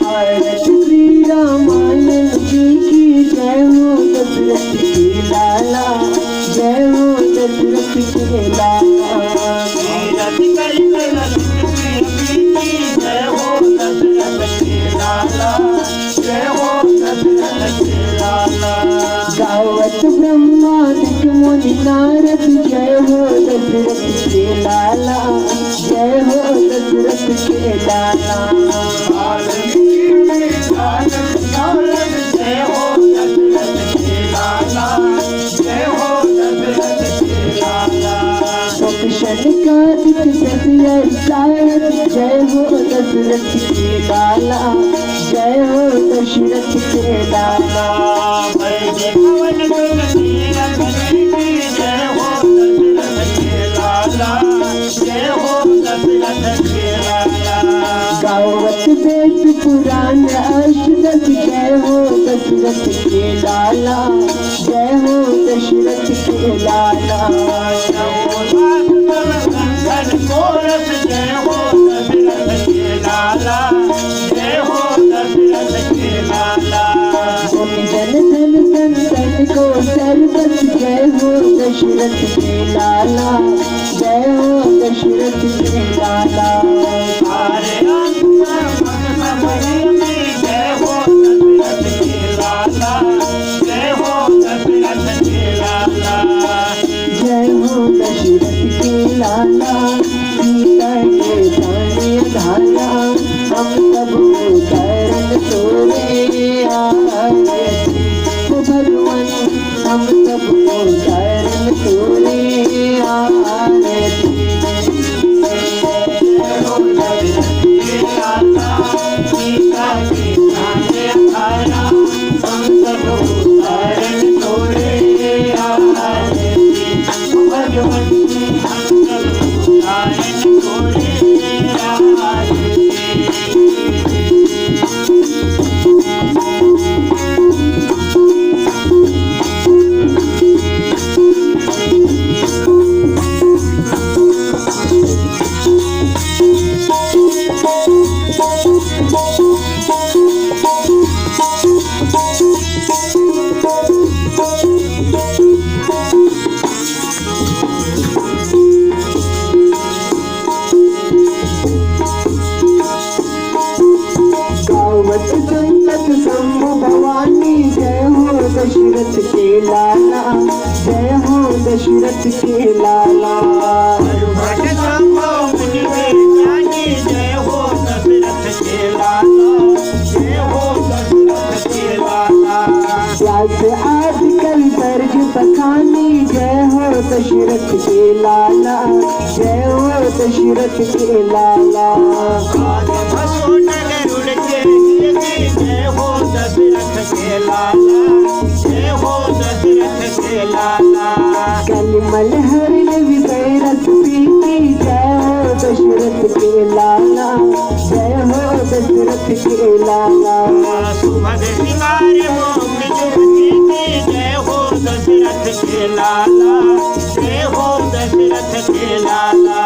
भारत श्री रामायण जी की जय हो दशरथ के लाला, जय हो दशरथ के लाला। जय हो दशरथ के लाला, जय हो दशरथ के लाला। गावत ब्रह्मादिक मुनि नारद, जय हो दशरथ के लाला, जय हो दशरथ के लाला। वाल्मीकि नारद, जय हो दशरथ के लाला, जय हो दशरथ के लाला। सत सनकादिक दस अश्वरथ, जय हो दशरथ के लाला, जय हो दशरथ के लाला। पवन सुत तीरथ की जय हो दशरथ के लाला, जय हो दशरथ के लाला। गावत वेद पुराण अष्टदश, जय हो दशरथ के लाला, जय हो दशरथ के लाला। शंभुनाथ सब संकट को रथ, जय हो दशरथ के लाला, जय हो दशरथ के लाला। मुनि जन धन संतन को सर्वस, जय हो दशरथ के लाला, जय हो दशरथ के लाला। आर्यांक पर्वत सब जय हो दशरथ के लाला, जय हो दशरथ के लाला। जय हो दशरथ गीता के पानी धारा, हम सब उतारन तोरे आरती। ओ भगवान, हम सब उतारन तोरे आरती। गीता के पानी धारा, हम सब उतारन तोरे आरती। गावत संकट शंभु भवानी, जय हो दशरथ के लाला, जय हो दशरथ के लाला। भट संभव मुनि विज्ञानी, जय हो दशरथ के लाला, जय हो दशरथ के लाला। व्यास आदि कवि बरज बखानी, जय हो दशरथ के लाला, जय हो दशरथ के लाला। काल भसो नगर उड़ के नियति, जय हो दशरथ के लाला, जय हो दशरथ के लाला। कलिमल हरिण विषय रस प्रीति, जय हो दशरथ के लाला, जय हो दशरथ के लाला। सुमन सिंगार मोम जुगति, जय हो दशरथ के लाला, जय हो दशरथ के लाला।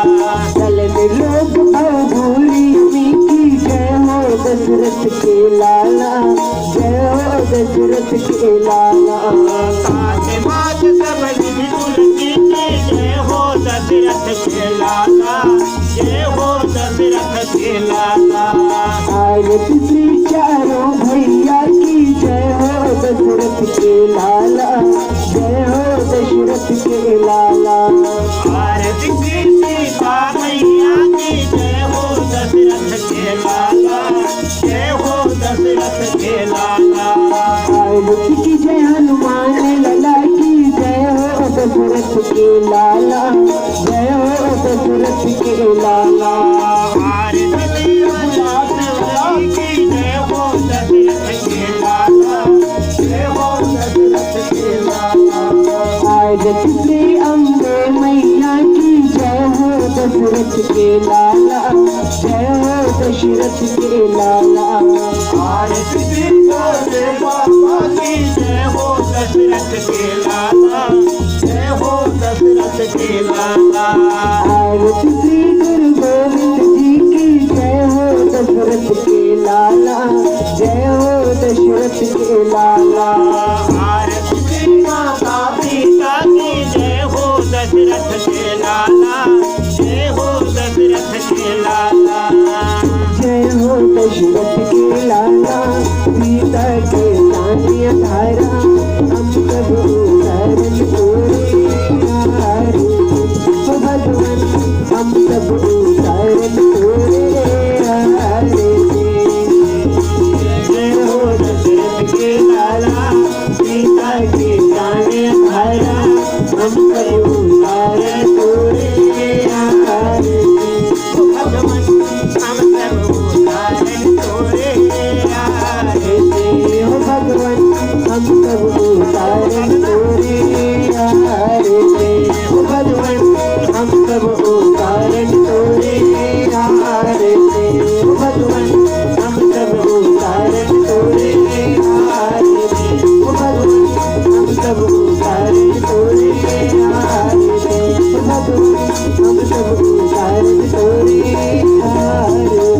चलन रोग भव भूरि मीति, जय हो दशरथ के लाला, जय हो दशरथ के लाला। सात मात सब निधि तुलसी की, जय हो दशरथ के लाला, जय हो दशरथ के लाला। आरती श्री चारों भैया की, जय हो दशरथ के लाला, जय हो दशरथ के लाला। आरती श्री सीता मैया की, जय हो दशरथ के लाला, जय हो दशरथ के लाला। आरती की जय हनुमान लला की, जय हो दशरथ के लाला, जय हो दशरथ के लाला। आरती देवता शिवला की, जय हो दशरथ के लाला, जय हो दशरथ के लाला। आरती श्री अम्बे मैया की, जय हो दशरथ के लाला, जय हो दशरथ के लाला। आरती श्री भोले बाबा की, जय हो दशरथ के लाला, जय हो दशरथ के लाला। आरती श्री गुरु गोविंद जी की, जय हो दशरथ के लाला, जय हो दशरथ के लाला। आरती श्री माता सीता की, जय हो दशरथ के लाला, जय हो दशरथ के लाला। जय हो दशरथ के लाला, सीता के सानिया धारा, हम सब उतारन तोरे आरती। ओ भगवान, हम सब उतारन तोरे आरती। जय हो दशरथ के लाला, सीता के सानिया धारा, हम सब उतारन तोरे आरती। भगवान, हम सब उतारन तोरे आरती। ओ भगवान, हम सब उतारन तोरे आरती। ओ भगवान, हम सब उतारन तोरे आरती। ओ भगवान, हम सब उतारन तोरे आरती। ओ भगवान, हम सब उतारन तोरे आरती। ओ भगवान, हम सब उतारन तोरे आरती।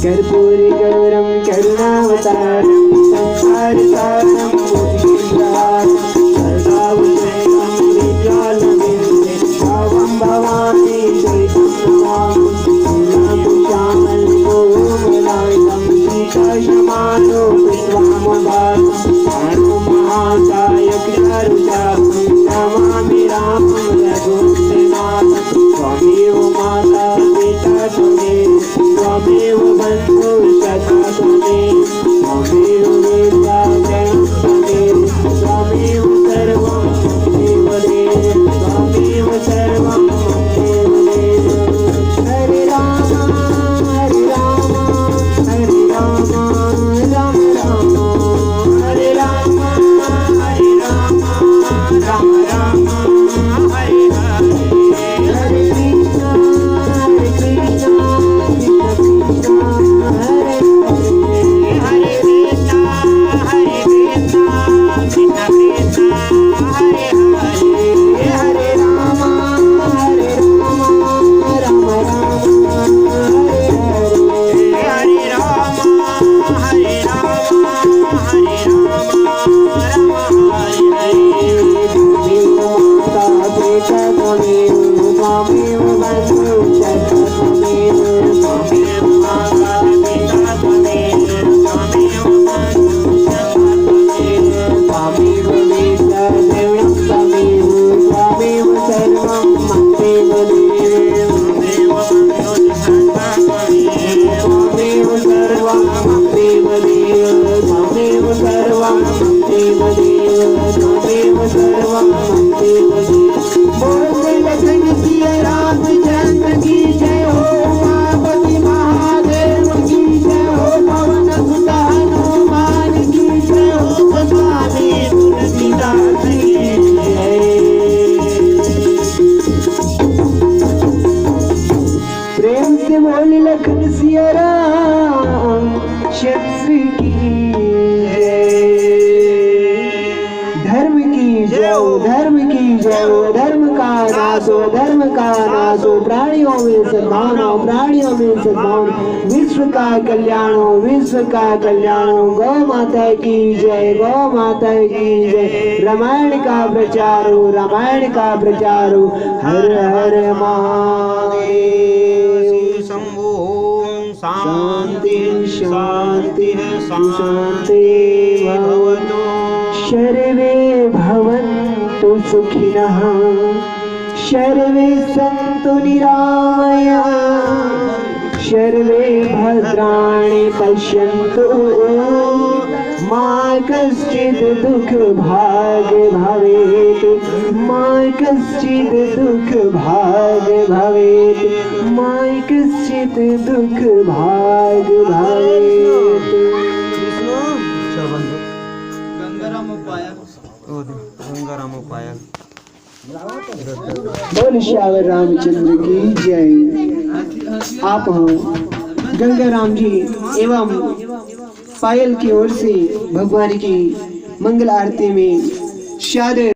कर्पूर गौरम करुणावतारम संसार सारम प्रेम से बोल लखन सिया राम चंद्र की जय। धर्म की जय, धर्म की जय। धर्म का नाश हो, धर्म का नाश हो, प्राणियों में सद्भावना हो, प्राणियों में सद्भावना। विश्व का कल्याण हो, विश्व का कल्याण हो। गौ माता की जय, गौ माता की जय। रामायण का प्रचार हो, रामायण का प्रचार हो। हर हर महादेव। शंभो। शांति, शांति, शांति भवतु। सर्वे भवन्तु सुखिनः, सर्वे सन्तु निरामयाः, सर्वे भद्राणि पश्यन्तु, मा कश्चित् दुःख भाग् भवेत्, मा कश्चित् दुःख भाग् भवेत्, मा कश्चित् दुःख भाग् भवेत्। गंगाराम उपाया। ओ दे, गंगाराम उपाया। बोल सियावर रामचंद्र की जय। आप हो गंगाराम जी एवं पायल की ओर से भगवान की मंगल आरती में शायद